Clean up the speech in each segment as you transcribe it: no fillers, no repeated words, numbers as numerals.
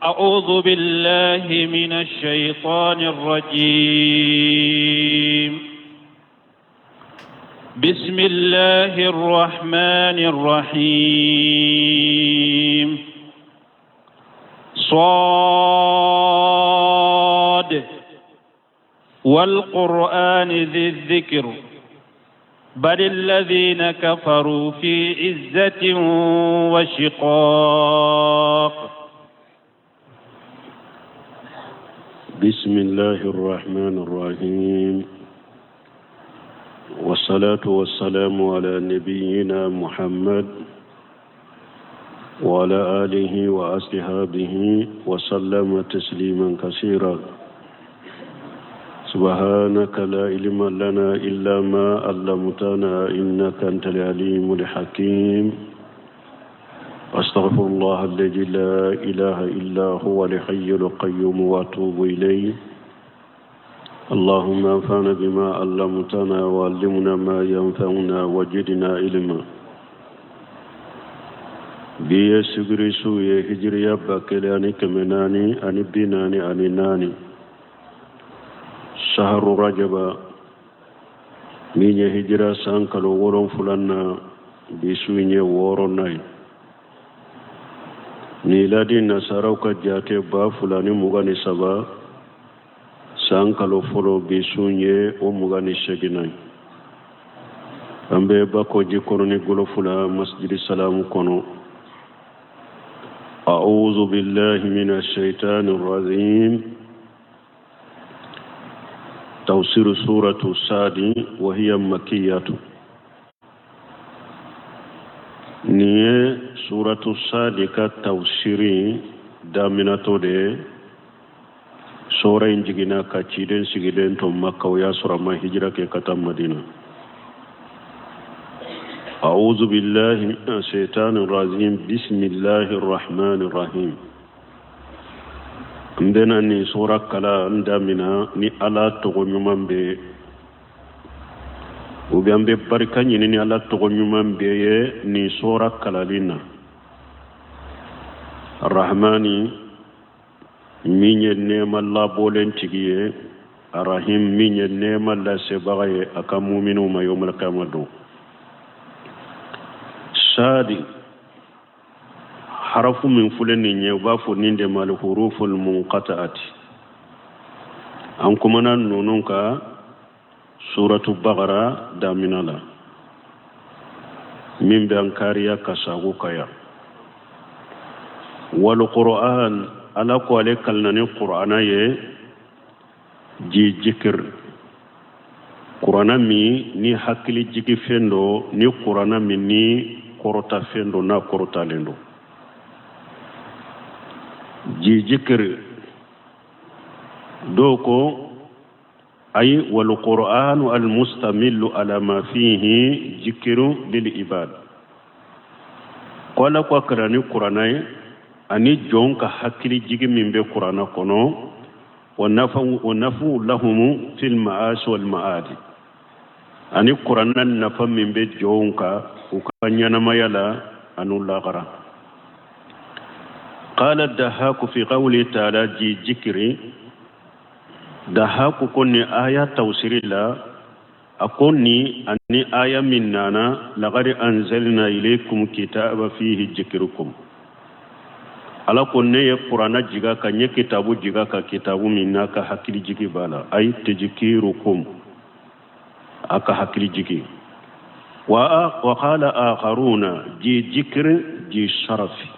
أعوذ بالله من الشيطان الرجيم. بسم الله الرحمن الرحيم. صاد والقرآن ذي الذكر بل الذين كفروا في عزة وشقاق. بسم الله الرحمن الرحيم، والصلاة والسلام على نبينا محمد وعلى آله وأصحابه وسلم تسليما كثيرا. سبحانك لا علم لنا إلا ما علمتنا إنك أنت العليم الحكيم. أستغفر الله الذي لا إله إلا هو الحي القيوم وأتوب إليه. اللهم انفعنا بما علمتنا وعلمنا ما ينفعنا وزدنا علما. Bi ye sibiri su ye, hijiriya 1444, saharu rajaba, min ye hijira san kalo 7 na, bi su in ye 6nan ye. Miladi nasaraw ka jate 2023, san kalo fɔlɔ, bi su ye o 28nan ye. An bɛ Bakɔjikɔrɔni Golofula Masjidi Salamu kɔnɔ. أعوذ بالله من الشيطان الرجيم. تفسير سورة الصاد وهي مكية. Nin ye suratu Sadi ka tafsiri daminɛtɔ de ye. Sura in jiginna ka ciden sigilen to Makka, o y'a sɔrɔ a ma hijira kɛ ka taa Madina. أعوذ بالله من الشيطان الرجيم. بسم الله الرحمن الرحيم. N bɛna nin sura kalan damina ni Ala tɔgɔ ɲuman bɛɛ, ou bien an bɛ barika ɲini ni Ala tɔgɔ ɲuman bɛɛ ye nin sura kalali na. Rahmani, min ye nɛɛma labɔlen tigi ye, Arahim, min ye nɛɛma lasebaga ye a ka muminw ma yawmal qiyama don. Sadi harafu min filɛ nin ye, u b'a fɔ nin de ma alhuruful munqata'ati. An kumana ninnu kan suratu Bagara damina la, min bɛ an kariya ka sago ka yan. Wal Qur'an, Ala ko ale kalina ni Qur'ana ye, ji jikir, Kurana min ni hakili jigi fɛn don, ni Kurana min ni kɔrɔta fɛn don, n'a kɔrɔtalen don, ji jikir. Dɔw ko ayi, wal qur'anu al mustamillu ala ma fihi jikiru lil ibad. Ko Ala ko a kɛra ni Kurana ye ani jɔn ka hakili jigi min bɛ Kurana kɔnɔ, wa nafu lahumu fil ma'ash wal ma'adi, ani Kurana nafa min bɛ jɔnw kan u ka ɲɛnamaya la an'u lagara. Qala Dahaku fi qawli ta'ala ji jikiri. Dahaku ko ni aya tawsiri la, a ko ni ani aya min nana laqad anzalna ilaykum kitaba fihi jikirukum. Ala ko ne ye Kurana jiga ka n ye kitabu jiga ka kitabu min n'a ka hakili jigi b'a la, ay tejkirukum, a ka hakili jigi. Wa qala akharuna ji jikiri ji sharafi.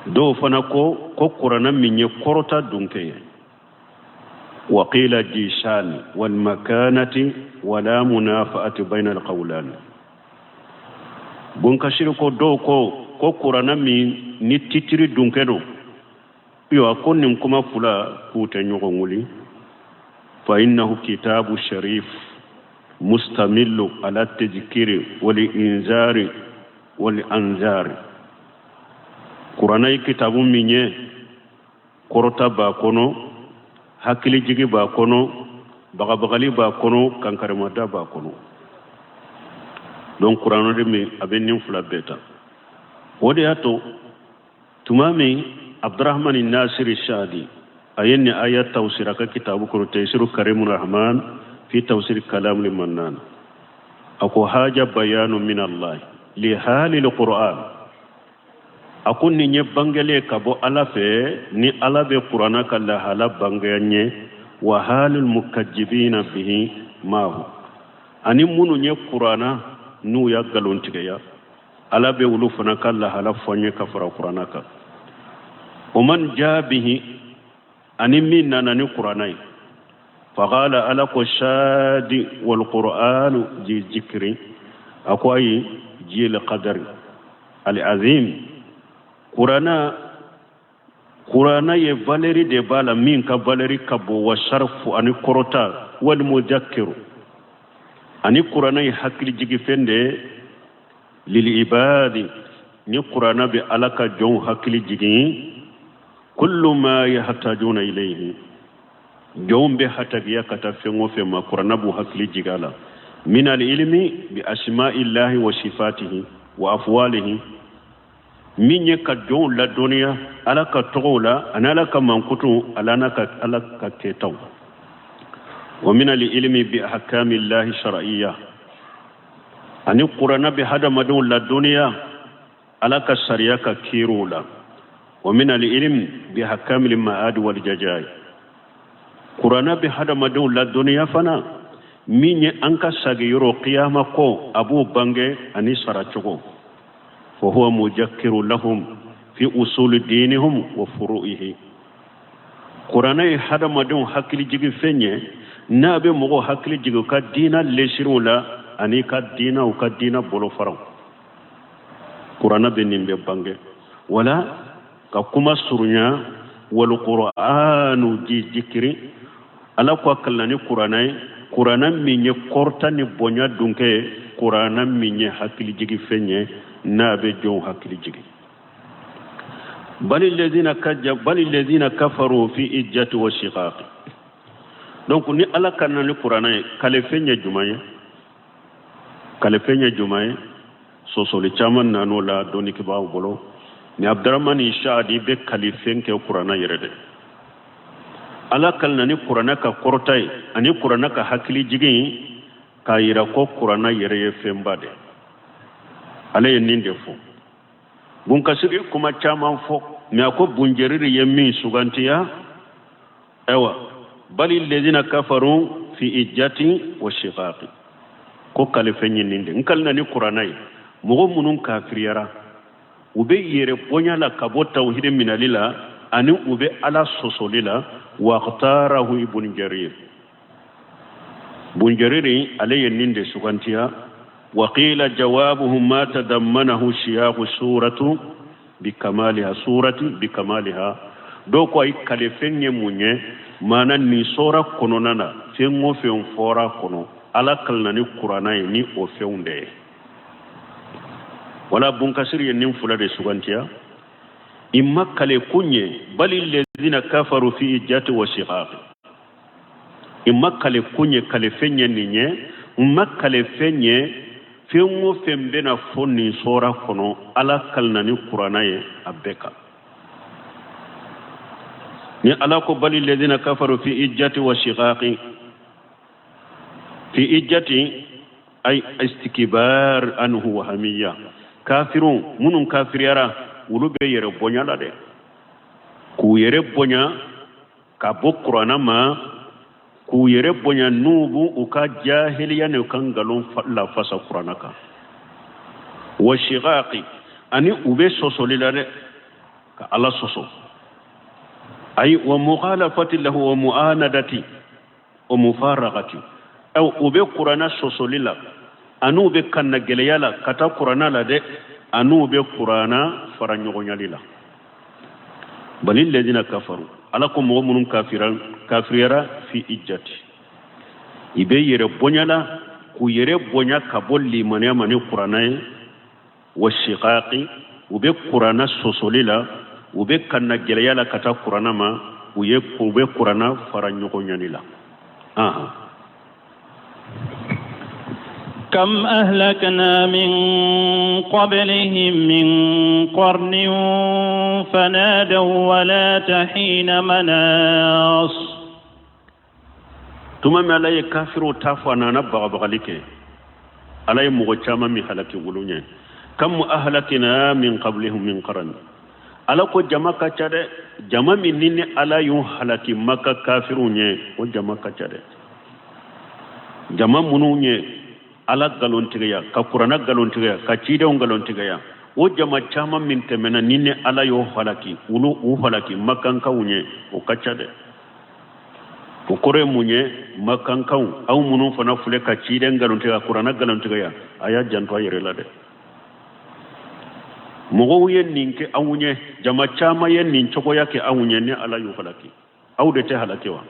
Dɔw fana ko Kurana min ye kɔrɔta dunkɛ ye. Wa qila ji shani wal makanati wala munafa'ati bayna al qawlan. Bonkasiri ko dɔw ko Kurana min ni titiri dunkɛ don. Ayiwa, ko nin kuma fila k'u tɛ ɲɔgɔn wuli. Fa innahu kitabu sharif mustamillu ala tejkiri wali inzari wali anzari. Kurana ye kitabu min ye, kɔrɔta b'a kɔnɔ, hakilijigi b'a kɔnɔ, bagabagali b'a kɔnɔ, kankarimada b'a kɔnɔ. Donc kurana de min a bɛ nin fila bɛɛ ta. O de y'a to tuma min Abdurahmani Nasiri Saadi a ye nin aya tawsir a ka kitabu kɔnɔ Taysiru Karimu Rahman fi tawsir Kalamul Mannan, a ko haja bayanu min Allah li halil Qur'an. A ko nin ye bangelen ye ka bɔ Ala fɛ, ni Ala bɛ Kurana ka lahala bange an ye, wa halil mukajibina bihi maahu, ani minnu ye Kurana n'u y'a nkalontigiya, Ala bɛ olu fana ka lahala fɔ an ye ka fara Kurana kan. O man jaa bihi, ani min nana ni Kurana ye. Faqala, Ala ko saadi wal qur'anu zi zikri, a ko ayi jil qadari al azim. Kurana ye valeur de b'a la min ka valeur ka bon, wa sharfu, ani kɔrɔta, wal mujakkiru, ani Kurana ye hakilijigifɛn de ye lil ibadi, ni Kurana bɛ Ala ka jɔnw hakili jigin kullu ma yahtajuna ilayhi, jɔnw bɛ hatagiya ka taa fɛn o fɛn ma, Kurana b'u hakili jigin a la, min al ilmi bi asma'illahi wa sifatihi wa afwalihi, min ye ka jɔnw ladɔnniya Ala ka tɔgɔw la ani Ala ka mankutu ala n'a ka Ala ka kɛtaw, wa min al ilmi bi ahkamillahi shar'iyya, ani Kurana bɛ hadamadenw ladɔnniya Ala ka sariya ka kiiriw la, wa min al ilm bi ahkamil ma'ad wal jazaa. Kurana bɛ hadamadenw ladɔnniya fana min ye an ka sagiyɔrɔ kiyama ko a b'o bange ani saracogo. Fa huwa mujakkiru lahum fi usuli dinihum wa furu'ihi. Kurana ye hadamadenw hakili jigin fɛn ye n'a bɛ mɔgɔw hakili jigin u ka diina lesiriw la ani ka diina u ka diina bolofaraw. Kurana bɛ nin bɛɛ bange. Wala ka kuma surunya, wal qur'anu zi zikiri, Ala ko a kalina ni Kurana ye, Kurana min ye kɔrɔta ni bonya dunkɛ ye, Kurana min ye hakilijigi fɛn ye n'a bɛ jɔnw hakili jigin. Bali lezina kafaru fi ijjati wa shiqaqi. Donc ni Ala ka na ni Kurana ye, kalefɛn ye jumɛn ye? Kalefɛn ye jumɛn ye? Sɔsɔli caman nan'o la dɔnnikɛbaaw bolo. Ni Abdurahmani Saadi bɛ kalifɛn kɛ Kurana yɛrɛ de. Ala kalina ni Kurana ka kɔrɔta ye ani Kurana ka hakili jigin k'a yira ko Kurana yɛrɛ ye fɛnba de. Ale ye nin de fɔ. Bunkasiri kuma caman fɔ, mɛ a ko Bunjeriri ye min sugantiya, ayiwa, bali lezina kafaru fi ijjati wa shiqaqi, ko kalifɛn ye nin de n kalina ni Kurana ye. Mɔgɔ minnu kafiriyara, u bɛ yɛrɛ bonya la ka bɔ tawhidi minɛli la ani u bɛ Ala sɔsɔli la. Waqtarahu Ibn Jarir, Bunjariri ale ye nin de sugantiya. Waqila jawabuhu ma tadammanahu siyaqu suratu bikamaliha, surati bikamaliha. Dɔw ko ayi, kalifɛn ye mun ye? Maana nin sɔra kɔnɔna na, fɛn o fɛn fɔra kɔnɔ, Ala kalina ni Kurana ye ni o fɛnw de ye. Wala Bunkasiri ye nin fila de sugantiya. I ma kale kun ye bali lezina kafaru fi ijjati wa shiqaqi, i ma kale kun ye kalefɛn ye nin ye, n ma kalefɛn ye fɛn o fɛn bɛna fɔ nin sɔra kɔnɔ, Ala kalina ni Kurana ye a bɛɛ kan. Ni Ala ko bali lezina kafaru fi ijjati wa shiqaqi, fi ijjati ay istikibar anhu wa hamiya, kafirun minnu kafiriyara, olu bɛ yɛrɛ bonya la dɛ, k'u yɛrɛ bonya ka bɔ Kurana ma, k'u yɛrɛ bonya n'u b'u u ka jahiliya n'u ka nkalon lafasa Kurana kan. Wa shiqaqi, ani u bɛ sɔsɔli la dɛ, ka Ala sɔsɔ, ayi wa mukhalafati lahu wa muanadati wa mufaraqati. Aw u bɛ Kurana sɔsɔli la ani u bɛ kanna gɛlɛya la ka taa Kurana la dɛ, ani u bɛ Kurana fara ɲɔgɔnyali la. Bali lezina kafaru, Ala ko mɔgɔ minnu kafiriyara fi ijjati, i bɛ yɛrɛ bonya la, k'u yɛrɛ bonya ka bɔ limaniya ma ni Kurana ye, wa shiqaqi, u bɛ Kurana sɔsɔli la, u bɛ kanna gɛlɛya la ka taa Kurana ma, u bɛ Kurana fara ɲɔgɔnyali la. كم أهلكنا من قبلهم من قرن فنادوا ولا حين مناص. Tuma min Ala ye kafiriw ta fɔ, a nana bagabagali kɛ. Ala ye mɔgɔ caman min halaki wolu ɲɛ, kam ahlakina min qablihim min qaran. Ala ko jama ka ca dɛ, jama min ni Ala y'u halaki Maka kafiriw ɲɛ, o jama ka ca dɛ. Jama minnu ye Ala galontigiya, ka Kurana galontigiya, ka cidenw galontigiya, o jama caman min tɛmɛna ni Ala y'o halaki, olu u halaki Makankaw ɲɛ, o ka ca dɛ. O kɔrɔ ye mun ye? Makankaw, aw minnu fana filɛ ka ciden galontigiya, Kurana galontigiya, a y'a janto a yɛrɛ la dɛ. Mɔgɔw ye nin kɛ aw ɲɛ, jama caman ye nin cogoya kɛ aw ɲɛ, ni Ala y'u halaki, aw de tɛ halaki wa?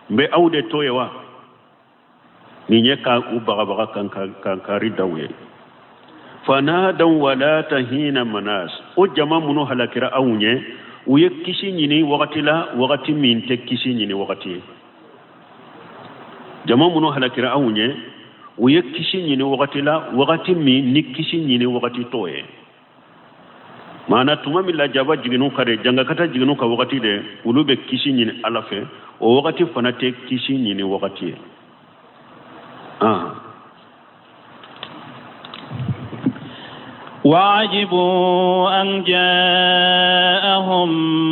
N bɛ aw de to ye wa? Nin ye ka u bagabaga kankari da u ye. Fanadaw walata hina manas. O jama minnu halakira aw ɲɛ, u ye kisi ɲini wagati la, wagati min tɛ kisi ɲini wagati ye. Jama minnu halakira aw ɲɛ, u ye kisi ɲini wagati la, wagati min ni kisi ɲini wagati t'o ye. Maana tuma min lajaba jiginnu ka de, jangakata jiginnu ka wagati de, olu bɛ kisi ɲini Ala fɛ, o wagati fana tɛ kisi ɲini wagati ye. وعجبوا أن جاءهم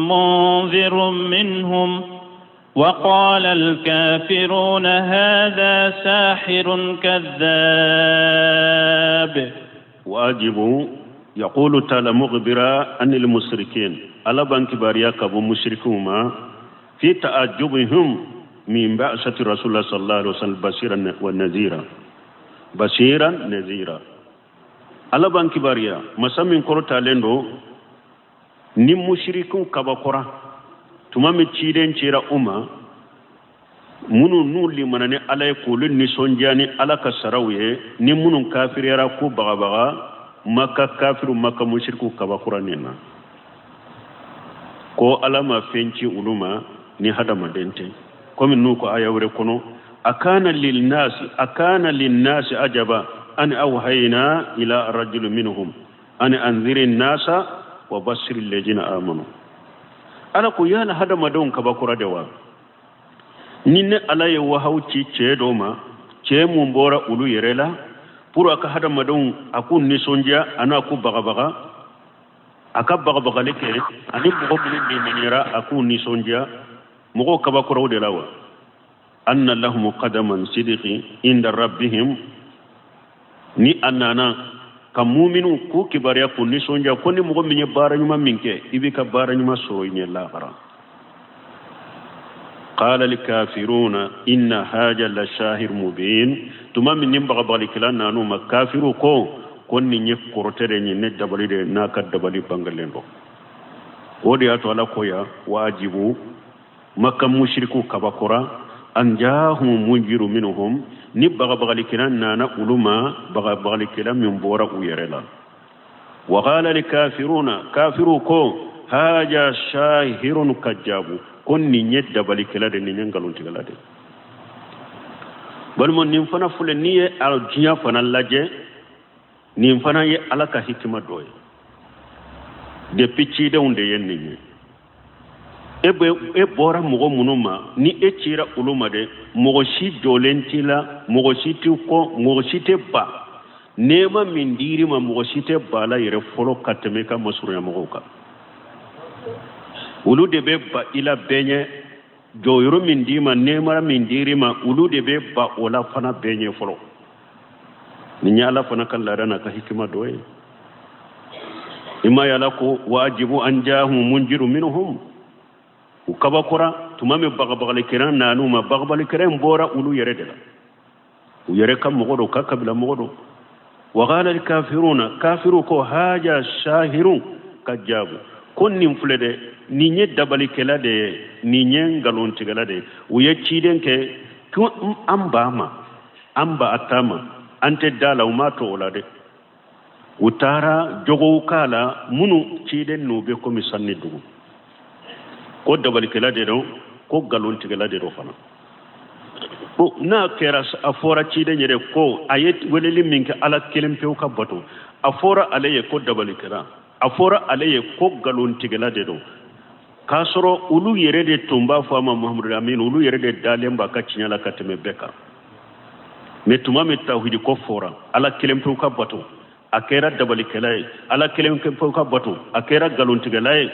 منذر منهم وقال الكافرون هذا ساحر كذاب. وعجبوا، يقول تعالى مخبرا عن المشركين، Ala b'an kibaruya ka bɔ mushrikiw ma، في تعجبهم من بعثة رسول الله صلى الله عليه وسلم بشيرا ونذيرا، بشيرا نذيرا. Ala b'an kibaruya, masa min kɔrɔtalen don, ni mushrikiw kabakɔra tuma min ciden cira u ma, minnu n'u limana ni Ala ye, k'olu nisɔndiya ni Ala ka saraw ye, ni minnu kafiriyara, ko bagabaga. Maka kafiru, Maka mushrikiw kabakura nin na ko Ala ma fɛn ci olu ma ni hadamaden tɛ, komi n'u ko aya wɛrɛ kɔnɔ: أكان للناس عجبا أن أوحينا إلى رجل منهم أن أنذر الناس وبشر الذين آمنوا. Ala ko yala hadamadenw kabakura de wa, ni ne Ala ye wahaw ci cɛɛ dɔ ma, cɛɛ mun bɔra olu yɛrɛ la, pour a ka hadamadenw a k'u nisɔndiya, a n'a k'u bagabaga, a ka bagabagali kɛ, ani mɔgɔ minnu limaniyara, a k'u nisɔndiya, mɔgɔw kabakuraw de la wa? أن لهم قدم صدق عند ربهم. Ni a nana ka muminu k'u kibaruya, k'u nisɔndiya ko ni mɔgɔ min ye baara ɲuman min kɛ, i b'i ka baara ɲuman sɔrɔ i ɲɛ lahara. قال الكافرون إن هذا لساحر مبين. Tuma min ni bagabagalikɛla nanu ma, kafiru ko nin ye kɔrɔtɛ de ye, ne dabali de n'a ka dabali bangalen dɔn. O de y'a to Ala ko ya وعجبوا, Maka mushriku kabakora, أن جاءهم منذر منهم, ni bagabagalikɛla nana olu ma, bagabagalikɛla min bɔra u yɛrɛ la. وقال الكافرون, kafiru ko هذا ساحر كذاب, ko nin ye dabalikɛla de, nin ye nkalontigɛla de. Balima, nin fana filɛ, n'i ye a diɲɛ fana lajɛ, nin fana ye Ala ka hikima dɔ ye. Depuis cidenw de ye nin ye. E bɛ e bɔra mɔgɔ minnu ma, ni e cira olu ma dɛ, mɔgɔ si jɔlen t'i la, mɔgɔ si t'i kɔ, mɔgɔ si tɛ ba nɛɛma min dir'i ma, mɔgɔ si tɛ ba la yɛrɛ fɔlɔ ka tɛmɛ i ka masurunya mɔgɔw kan. Olu de bɛ ba i la bɛɛ ɲɛ. Jɔyɔrɔ min d'i ma, nɛɛma min dir'i ma, olu de bɛ ba o la fana bɛɛ ɲɛ fɔlɔ. Nin ye Ala fana ka laada n'a ka hikima dɔ ye. I ma ye, Ala ko وعجبوا أن جاءهم منذر منهم. U kabakora tuma min bagabagalikɛla nan'u ma, bagabagalikɛla in bɔra olu yɛrɛ de la, u yɛrɛ ka mɔgɔ dɔ, ka kabila mɔgɔ dɔ. وقال الكافرون, kafiru ko هذا ساحر كذاب, ko nin filɛ dɛ, nin ye dabalikɛla de ye, nin ye nkalontigɛla de ye. U ye ciden kɛ ko an ba ma, an ba a ta ma, an tɛ da la. U m'a to o la dɛ, u taara jogow k'a la minnu ciden n'u bɛ komi sanni dugu, ko dabalikɛla de don, ko nkalontigɛla de don fana. Bon, n'a kɛra a fɔra ciden yɛrɛ ko a ye weleli min kɛ Ala kelen pewu ka bato, a fɔra ale ye ko dabalikɛla, a fɔra ale ye ko nkalontigɛla de don, k'a sɔrɔ olu yɛrɛ de tun b'a fɔ a ma Muhamadu Amin, olu yɛrɛ de dalen b'a ka tiɲɛ la ka tɛmɛ bɛɛ kan. Mais tuma min tawhidi ko fɔra, Ala kelen pewu ka bato, a kɛra dabalikɛla ye, Ala kelen pewu ka bato, a kɛra nkalontigɛla ye.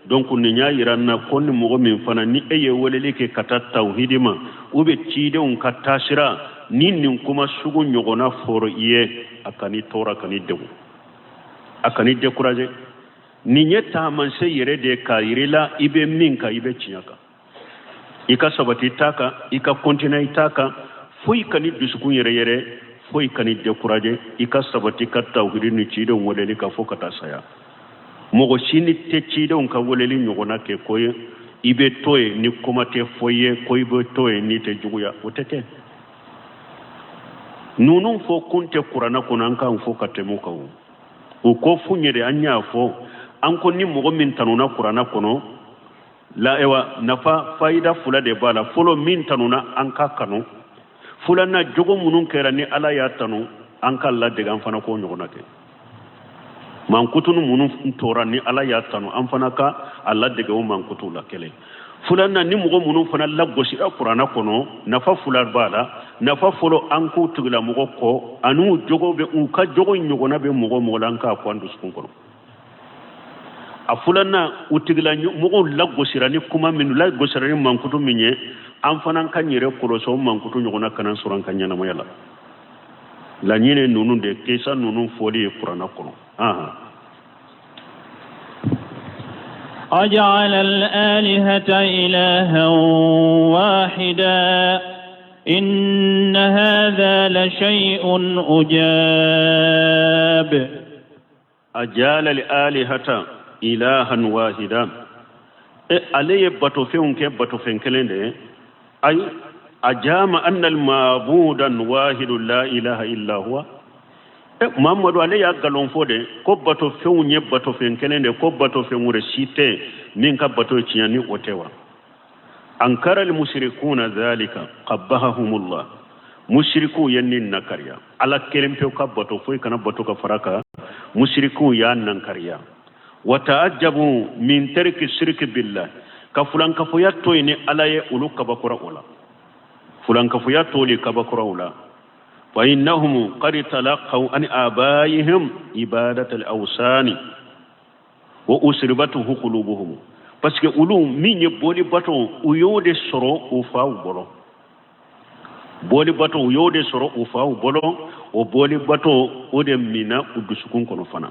Donc nin y'a yira an na ko ni mɔgɔ min fana ni e ye weleli kɛ ka taa tawhidi ma ou bien cidenw ka taasira, ni nin kuma sugu ɲɔgɔnna fɔra i ye, a kan'i tɔɔrɔ, a kan'i degun, a kan'i décourager. Nin ye taamasiyɛn yɛrɛ de ye k'a yir'i la i bɛ min kan, i bɛ tiɲɛ kan. I ka sabati i ta kan, i ka continuer i ta kan, foyi kan'i dusukun yɛrɛ yɛrɛ, foyi kan'i décourager. I ka sabati ka tawhidi ni cidenw weleli kan fo ka taa saya. Mɔgɔ si ni tɛ cidenw ka weleli ɲɔgɔnna kɛ ko ye i bɛ to yen ni kuma tɛ fɔ i ye, ko i bɛ to yen n'i tɛ juguya, o tɛ kɛ. Ninnu fɔ kun tɛ kuranɛ kɔnɔ, an k'an fɔ ka tɛmɛ o kan. O o ko fu ɲɛ de an y'a fɔ, an ko ni mɔgɔ min tanuna kuranɛ kɔnɔ la, ayiwa, nafa fayida fila de b'a la. Fɔlɔ, min tanuna, an ka kanu. Filanan, jogo minnu kɛra ni Ala y'a tanu, an ka ladege, an fana k'o ɲɔgɔnna kɛ. Mankutunu minnu tora ni Ala y'a tanu, an fana ka a ladege o mankutu la, kelen. Filanan, ni mɔgɔ minnu fana lagosira kuranɛ kɔnɔ, nafa fila b'a la. Nafa fɔlɔ, an k'u tigilamɔgɔ kɔ, an'u jogo bɛ, u ka jogo ɲɔgɔnna bɛ mɔgɔ mɔgɔ la, an k'a kɔn an dusukun kɔnɔ. A filanan, u tigilamɔgɔw lagosira ni kuma min, lagosira ni mankutu min ye, an fana ka yɛrɛ kɔlɔsi o mankutu ɲɔgɔnna kana sɔrɔ an ka ɲɛnamaya la. Laɲini ninnu de kisa ninnu fɔli ye kuranɛ kɔnɔ. Ahan. أجعل الآلهة إلها واحدا إن هذا لشيء أجاب أجعل الآلهة إلها واحدا e ale ye batofɛnw kɛ batofɛn kelen de ye. Ayi, أجام أن المعبود الواحد لا إله إلا هو. E Mamadu, ale y'a galon fɔ de ko batofɛnw ye batofɛn kelen de, ko batofɛn wɛrɛ si tɛ min ka bato ye tiɲɛ ni o tɛ wa. أنكر المشركون ذلك قبحهم الله. Musirikuw ye nin nakariya, Ala kelen pewu ka bato, foyi kana bato ka fara kan. Musirikuw y'a nankariya. وتعجبوا من ترك الشرك بالله, ka fulankafoya to yen ni Ala ye, olu kabakura o la, fulankafoya toli kabakura o la. فإنهم قد تلقوا عن آبائهم عبادة الأوثان وأشربته قلوبهم, parce que olu min ye boli bato, u y'o de sɔrɔ u faw bolo. Boli bato, u y'o de sɔrɔ u faw bolo. O boli bato, o de mina u dusukun kɔnɔ fana.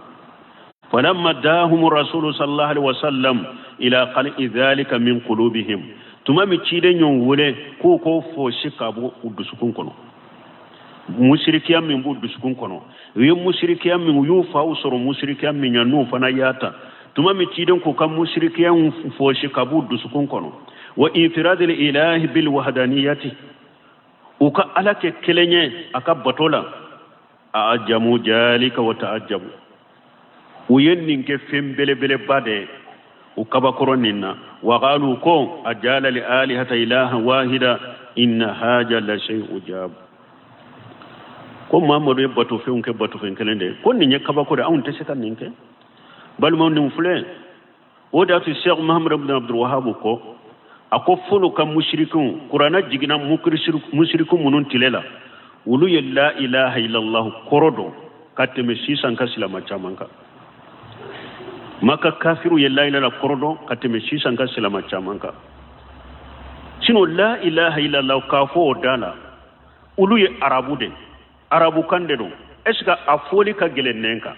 فلما دعاهم الرسول صلى الله عليه وسلم إلى قلع ذلك من قلوبهم, tuma min ciden y'u wele k'u k'o fɔsi ka bɔ u dusukun kɔnɔ, musirikiya min b'u dusukun kɔnɔ, u ye musirikiya min, u y'u faw sɔrɔ musirikiya min ɲɛ, n'u fana y'a ta, tuma min ciden k'u ka musirikiya fɔsi ka b'u dusukun kɔnɔ, وإفراد الإله بالوحدانية, u ka Ala kɛ kelen ye a ka bato la, أعجموا ذلك وتعجبوا, u ye nin kɛ fɛn belebeleba de ye, u kabakɔrɔ nin na. وقالوا, ko أجعل الآلهة إلها واحدا إن هذا لشيء عجاب, ko Mamadu ye batofɛnw kɛ batofɛn kelen de ye, ko nin ye kabako de, anw tɛ se ka nin kɛ. Balimaw, nin filɛ, o de y'a to Sheikh Muhammad ibn Abdul Wahab ko, a ko fɔlɔ ka musirikiw, kuranɛ jiginna musiriku minnu tile la, olu ye لا إله إلا الله kɔrɔ dɔn ka tɛmɛ sisan ka silama caman kan. Maka kafiru ye la ilaha kɔrɔ dɔn ka tɛmɛ sisan ka silama caman kan. Sinon لا إله إلا الله k'a fɔ o da la, olu ye arabu de, arabu kan de don. Est ce que a fɔli ka gɛlɛn nɛn kan?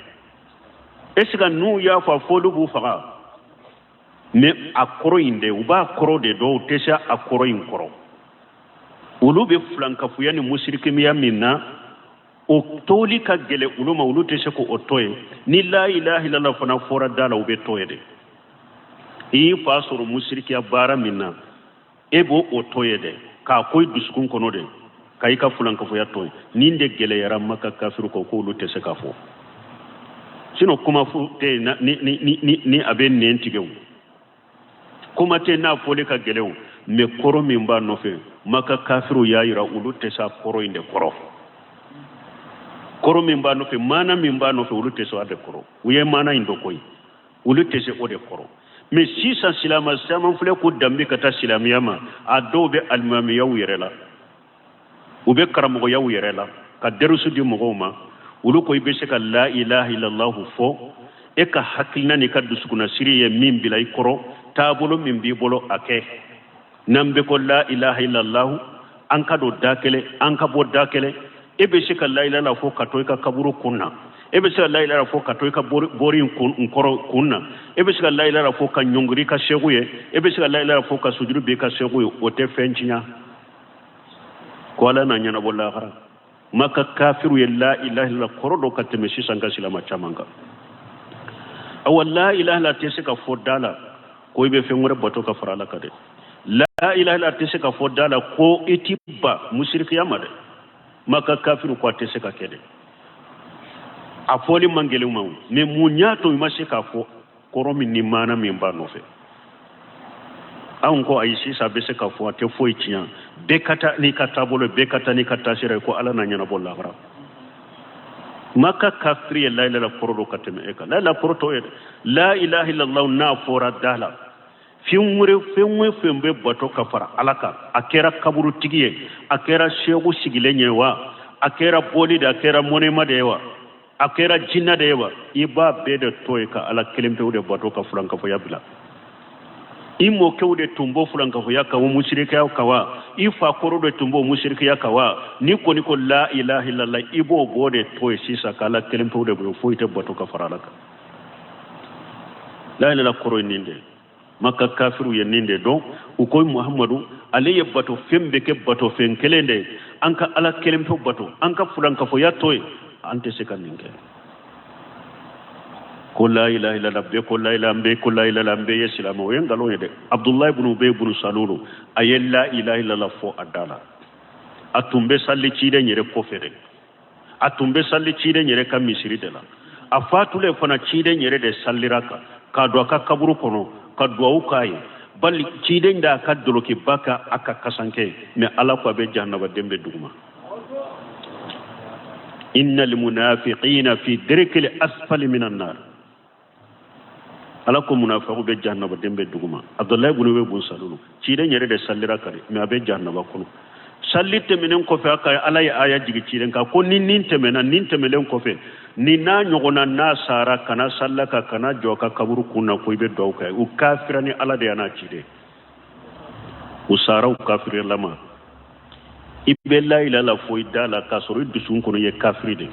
Est ce que n'u y'a fɔ, a fɔli b'u faga? Mais a kɔrɔ in de, u b'a kɔrɔ de dɔn, u tɛ se a kɔrɔ in kɔrɔ. Olu bɛ filankafoya ni musirikimiya min na, o toli ka gɛlɛn olu ma, olu tɛ se k'o to yen. Ni لا إله إلا الله fana fɔra da la, u bɛ to yen de. I y'i fa sɔrɔ musirikiya baara min na, e b'o o to yen dɛ, k'a ko i dusukun kɔnɔ de, ka i ka filankafoya to yen. Nin de gɛlɛyara Maka kafiru kɔ, k'olu tɛ se k'a fɔ. Sinon kuma tɛ yen ni a bɛ nɛn tigɛ o, kuma tɛ n'a fɔli ka gɛlɛn o, mais kɔrɔ min b'a nɔfɛ, Maka kafiriw y'a yira olu tɛ se a kɔrɔ in de kɔrɔ. Kɔrɔ min b'a nɔfɛ, maana min b'a nɔfɛ, olu tɛ se a de kɔrɔ. U ye maana in dɔn koyi, olu tɛ se o de kɔrɔ. Mais sisan silama caman filɛ k'u danbe ka taa silamɛya ma, a dɔw bɛ alimamiyaw yɛrɛ la, u bɛ karamɔgɔyaw yɛrɛ la ka dɛrɛsu di mɔgɔw ma. Olu ko i bɛ se ka la ilaha illallahu fɔ, e ka hakilina n'i ka dusukunnasiri ye min bila i kɔrɔ, taabolo min b'i bolo a kɛ. N'an bɛ ko la ilaha illallahu, an ka don da kelen, an ka bɔ da kelen. E bɛ se ka la ilaha fɔ ka to i ka kaburu kun na, e bɛ se ka la ilaha fɔ ka to i ka bɔri in kun kɔrɔ kun na, e bɛ se ka la ilaha fɔ ka ɲɔngiri i ka segu ye, e bɛ se ka la ilaha fɔ ka sujuru bin i ka segu ye, o tɛ fɛn tiɲɛ. Ko ala n'a ɲɛnabɔ lahara. Maka kafiru ye la ilaha illallah kɔrɔ dɔn ka tɛmɛ sisan ka silama caman kan. Awa, la ilaha illallah tɛ se ka fɔ da la ko i bɛ fɛn wɛrɛ bato ka fara ala kan dɛ. La ilaha illallah tɛ se ka fɔ da la ko i ti ban musirikiya ma dɛ. Maka kafiru ko a tɛ se ka kɛ dɛ. A fɔli man gɛlɛn ma, mais mun y'a to i ma se k'a fɔ? Kɔrɔ min ni maana min b'a nɔfɛ. Anw ko ayi, sisan bɛ se ka fɔ, a tɛ foyi tiɲɛ. Bɛɛ ka taa n'i ka taabolo, bɛɛ ka taa n'i ka taasira ye, ko ala n'a ɲɛnabɔ lahara. Maka kafiri ye la ilaha kɔrɔ dɔn ka tɛmɛ e kan. La ilaha kɔrɔ t'o ye dɛ. La ilaha illallah n'a fɔra da la, fɛn wɛrɛ, fɛn o fɛn bɛ bato ka fara ala kan, a kɛra kaburutigi ye, a kɛra seku sigilen ye wa, a kɛra boli de, a kɛra mɔnɛma de ye wa, a kɛra jinɛ de ye wa, i b'a bɛɛ de to yen ka ala kelen pewu de bato, ka fulankafoya bila. I mɔkɛw de tun b'o fulankafoya kan o, musirikiya kan wa, i fa kɔrɔ de tun b'o musirikiya kan wa, n'i kɔni ko la ilaha illallah, i b'o bɔ de to yen sisan ka ala kelen pewu de bato, foyi tɛ bato ka fara ala kan. La ilaha kɔrɔ ye nin de ye. Maka kafiriw ye nin de dɔn. U ko Muhamadu ale ye bato fɛn bɛɛ kɛ bato fɛn kelen de ye, an ka ala kelen pewu bato, an ka fulankafoya to yen, an tɛ se ka nin kɛ. Ko la ilaha illallah, bɛɛ ko la ilaha, bɛɛ ko la ilaha, bɛɛ ye silamɛ, o ye nkalon ye dɛ. Abdulayi ibn Ubay ibn Salulu, a ye la ilaha illallah fɔ a da la, a tun bɛ sali ciden yɛrɛ kɔfɛ dɛ, a tun bɛ sali ciden yɛrɛ ka misiri de la. A fatulen fana, ciden yɛrɛ de salira kan k'a don a ka kaburu kɔnɔ ka duwawu k'a ye, bali ciden d'a ka dolokiba ka a ka kasankɛ. Mais ala ko a bɛ jahanaba den bɛ duguma. Innal munafiqina fi dirkil asfali minan nar. Ala ko munafiqu bɛ jahanaba den bɛ duguma. Abdulayi ibn Ubay bun Salulu, ciden yɛrɛ de salira kan dɛ, mais a bɛ jahanaba kɔnɔ. Sali tɛmɛnen kɔfɛ, a ka ala ye aya jigi ciden kan ko ni nin tɛmɛna, nin tɛmɛlen kɔfɛ, ni n'a ɲɔgɔnna n'a sara, kana salila ka kana jɔ ka kaburu kun na ko i bɛ duwawu kɛ. U kafira ni ala de y'a n'a ciden, u sara u kafirilama. I bɛ la ilaha illallah fɔ i da la k'a sɔrɔ i dusukun kɔnɔ i ye kafiri de.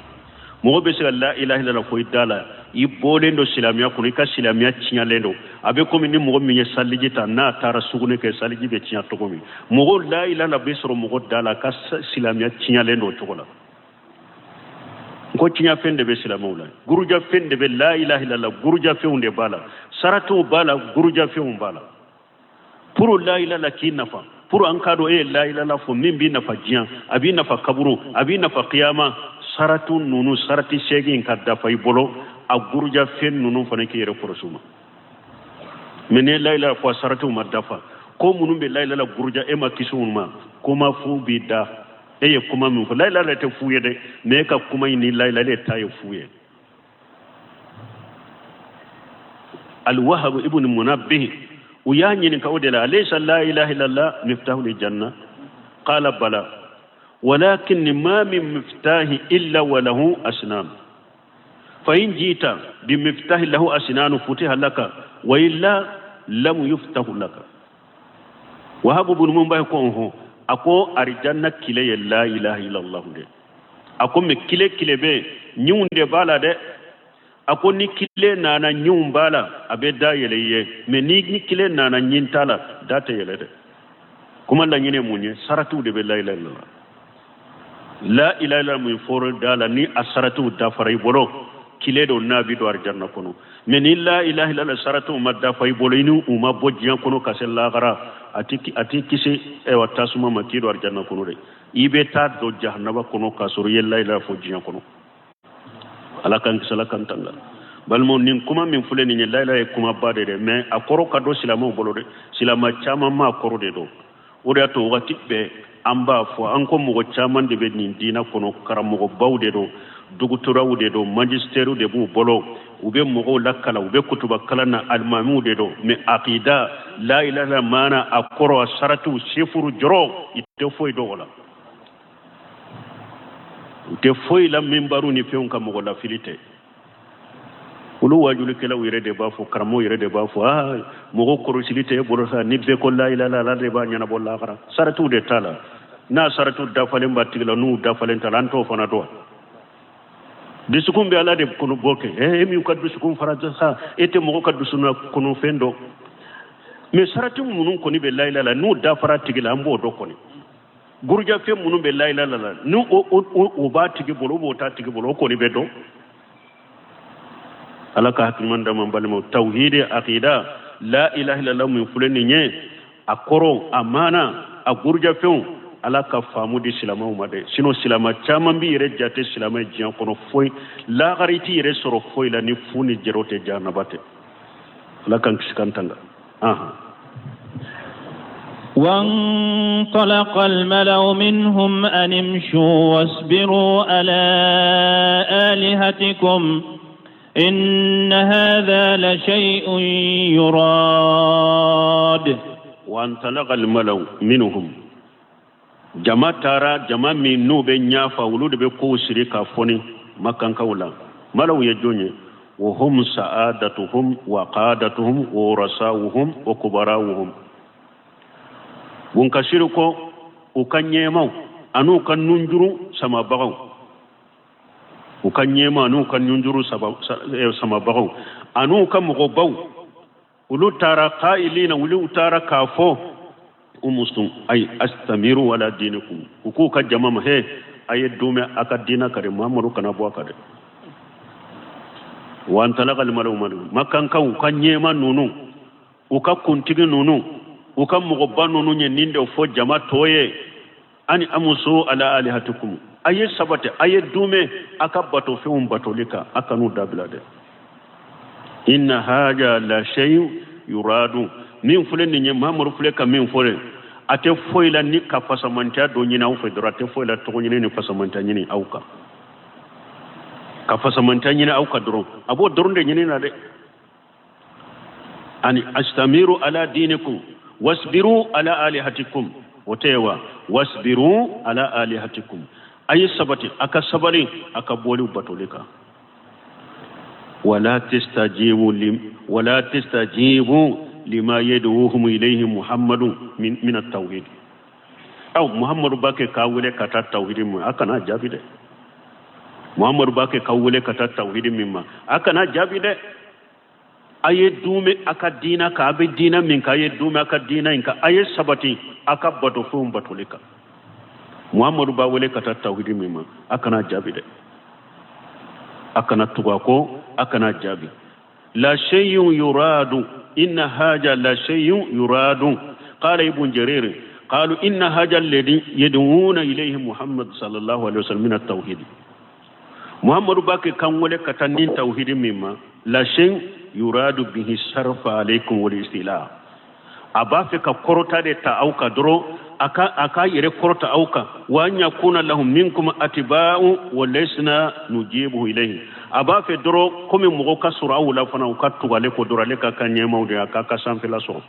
Mɔgɔ bɛ se ka la ilaha illallah fɔ i da la, i bɔlen don silamɛya kɔnɔ, i ka silamɛya tiɲɛlen don. A bɛ komi ni mɔgɔ min ye saliji ta, n'a taara sugunɛ kɛ, saliji bɛ tiɲɛ cogo min. Mɔgɔ la ilaha illallah bɛ sɔrɔ mɔgɔ da la, a ka silamɛya tiɲɛlen don o cogo la. N ko tiɲɛfɛn de bɛ silamɛw la, gurujafɛn de bɛ la ilaha illallah, gurujafɛnw de b'a la, saratiw b'a la, gurujafɛnw b'a la. Pour la ilaha k'i nafa, pour an k'a dɔn e ye la ilaha fɔ, min b'i nafa diɲɛ, a b'i nafa kaburu, a b'i nafa kiyama, sarati ninnu, sarati 8 ka dafa i bolo, a gurujafɛn ninnu fana k'i yɛrɛ kɔlɔsi u ma. Mais n'i ye la ilaha fɔ, a saratiw ma dafa, ko minnu bɛ la ilaha guruja, e ma kisi olu ma, kuma fu b'i da. E ye kuma min fɔ, la ilaha tɛ fu ye dɛ, mais e ka kuma in ni la ilaha ta ye fu ye. Alwahab ibn Munabbih, u y'a ɲininka o de la: alaysa la ilaha illallah miftahu lil janna? Qala bala, walakin ma min miftahi illa wa lahu asnan, fa in jita bi miftahi lahu asnanu futiha laka, wa illa lam yuftahu laka. Wahab ibn Munabbih ko ɔhɔn, a ko arijanna kile ye la ilaha illallah de. A ko mais kile kile bɛ ɲinw de b'a la dɛ. A ko ni kile nana ɲinw b'a la, a bɛ da yɛlɛ i ye, mais ni kile nana ɲin t'a la, da tɛ yɛlɛ dɛ. Kuma laɲini ye mun ye? Saratiw de bɛ la ilaha illallah. La ilaha illallah mun fɔra da la, ni a saratiw dafara i bolo, kile don n'a bɛ don arijanna kɔnɔ. Mais ni la ilaha illallah saratiw ma dafa i bolo, i ni u ma bɔ diɲɛ kɔnɔ ka se lahara, a ti kisi ɛwa tasuma ma k'i don arijanna kɔnɔ dɛ. I bɛ taa don jahanaba kɔnɔ k'a sɔrɔ i ye la ilaha fɔ diɲɛ kɔnɔ. Ala k'an kisi, ala k'an tanga. Balimaw, nin kuma min filɛ nin ye, la ilaha ye kumaba de dɛ, mais a kɔrɔ ka dɔn silamɛw bolo dɛ. Silamɛ caman m'a kɔrɔ de dɔn. O de y'a to wagati bɛɛ an b'a fɔ an ko mɔgɔ caman de bɛ nin diinɛ kɔnɔ, karamɔgɔbaw de don, dɔgɔtɔrɔw de don, magistèrew de b'u bolo, u bɛ mɔgɔw lakalan, u bɛ kutuba kalan na, alimamiw de don, mais akida la ilaha illallah maana a kɔrɔ, a saratiw, sifuru jɔrɔ, i tɛ foyi dɔn o la. U tɛ foyi la minbaru ni fɛnw ka mɔgɔ lafili tɛ. Olu wajulikɛlaw yɛrɛ de b'a fɔ, karamɔgɔw yɛrɛ de b'a fɔ, aa mɔgɔ kɔrɔsili tɛ e bolo sa, ni bɛɛ ko la ilaha illallah, Ala de b'a ɲɛnabɔ lahara. Saratiw de t'a la. N'a saratiw dafalen b'a tigi la, n'u dafalen t'a la, an t'o fana dɔn. Dusukun bɛ Ala de kɔnɔ bɔ kɛ. E min ka dusukun fara sa, e tɛ mɔgɔ ka dusukun kɔnɔ fɛn dɔn. Mais sarati minnu kɔni bɛ la ilaha la, n'u dafara tigi la, an b'o dɔn kɔni. Gurujafɛn minnu bɛ la ilaha la, n'u o b'a tigi bolo, o b'o t'a tigi bolo, o kɔni bɛ dɔn. Ala ka hakili ɲuman d'an ma. N balimaw, tawhidi akida la ilaha illallah min filɛ nin ye, a kɔrɔ, a maana, a gurujafɛnw, Ala ka faamu di silamɛw ma dɛ. Sinon silama caman b'i yɛrɛ jate silamɛ diɲɛ kɔnɔ, foyi lahara i t'i yɛrɛ sɔrɔ foyi la ni fu ni jɛrɛw tɛ, jahanaba tɛ. Ala k'an kisi k'an tanga. Ahan. وانطلق الملأ منهم أن امشوا واصبروا على آلهتكم إن هذا لشيء يراد. وانطلق الملأ منهم, jama taara, jama min n'u bɛ ɲafa, olu de bɛ kow siri ka fɔni makankaw la. Malaw ye jɔn ye? وهم سادتهم وقادتهم ورؤساؤهم وكبراؤهم. Bunkasiri ko u ka ɲɛmaw an'u ka nunjuru samabagaw, u ka ɲɛma an'u ka nunjuru samabagaw an'u ka mɔgɔbaw, olu taara. قائلين, olu taara k'a fɔ امشوا أي استمروا على دينكم. U k'u ka jama ma, he, a ye duumɛ a ka diina ka dɛ, Muhamadu kana bɔ a ka dɛ. وانطلق الملأ, makankaw ka ɲɛma ninnu, u ka kuntigi ninnu, u ka mɔgɔba ninnu ye nin de fɔ jama tɔ ye: أن امشوا على آلهتكم, a ye sabati, a ye duumɛ a ka batofɛnw batoli kan, a kan'u dabila dɛ. إن هذا لشيء يراد, min filɛ nin ye, Mahamadu filɛ ka min fɔ dɛ, a tɛ foyi la ni ka fasamantiya dɔ ɲini aw fɛ dɔrɔn. A tɛ foyi la tɔgɔ ɲini ni fasamantiya ɲini aw kan, ka fasamantiya ɲini aw kan dɔrɔn, a b'o dɔrɔn de ɲini na dɛ. أن استمروا على دينكم واصبروا على آلهتكم. O tɛ wa واصبروا على آلهتكم, a ye sabati, a ka sabali a ka bɔliw batoli kan. ولا تستجيبوا ولا تستجيبوا لما يدعوهم إليه محمد من التوحيد. Aw Muhammadu b'a kɛ k'a wele ka taa tawhidi min, a kana jaabi dɛ. Muhammadu b'a kɛ k'aw wele ka taa tawhidi min ma, a kana jaabi dɛ. A ye duumɛ a ka diina kan, a bɛ diina min kan, a ye duumɛ a ka diina in kan, a ye sabati a ka batofɛnw batoli kan. Muhammadu b'a wele ka taa tawhidi min ma, a kana jaabi dɛ, a kana tugu a kɔ, a kana jaabi. لشيء يراد, إن هذا لشيء يراد. قال ابن جرير: قالوا إن هذا الذي يدعون إليه محمد صلى الله عليه وسلم من التوحيد, محمد b'a kɛ k'an wele ka taa nin tawhidi min ma, لشيء يراد به الشرف عليكم والاستعلاء, a b'a fɛ ka kɔrɔta de ta aw kan dɔrɔn, a ka yɛrɛ kɔrɔta aw kan. وأن يكون لهم منكم أتباع ولسنا نجيبه إليه. A b'a fɛ dɔrɔn komi mɔgɔ ka sɔrɔ aw la fana, u ka tugu ale kɔ dɔrɔn, ale ka kan ɲɛmaw de, a k'a ka sanfɛla sɔrɔ.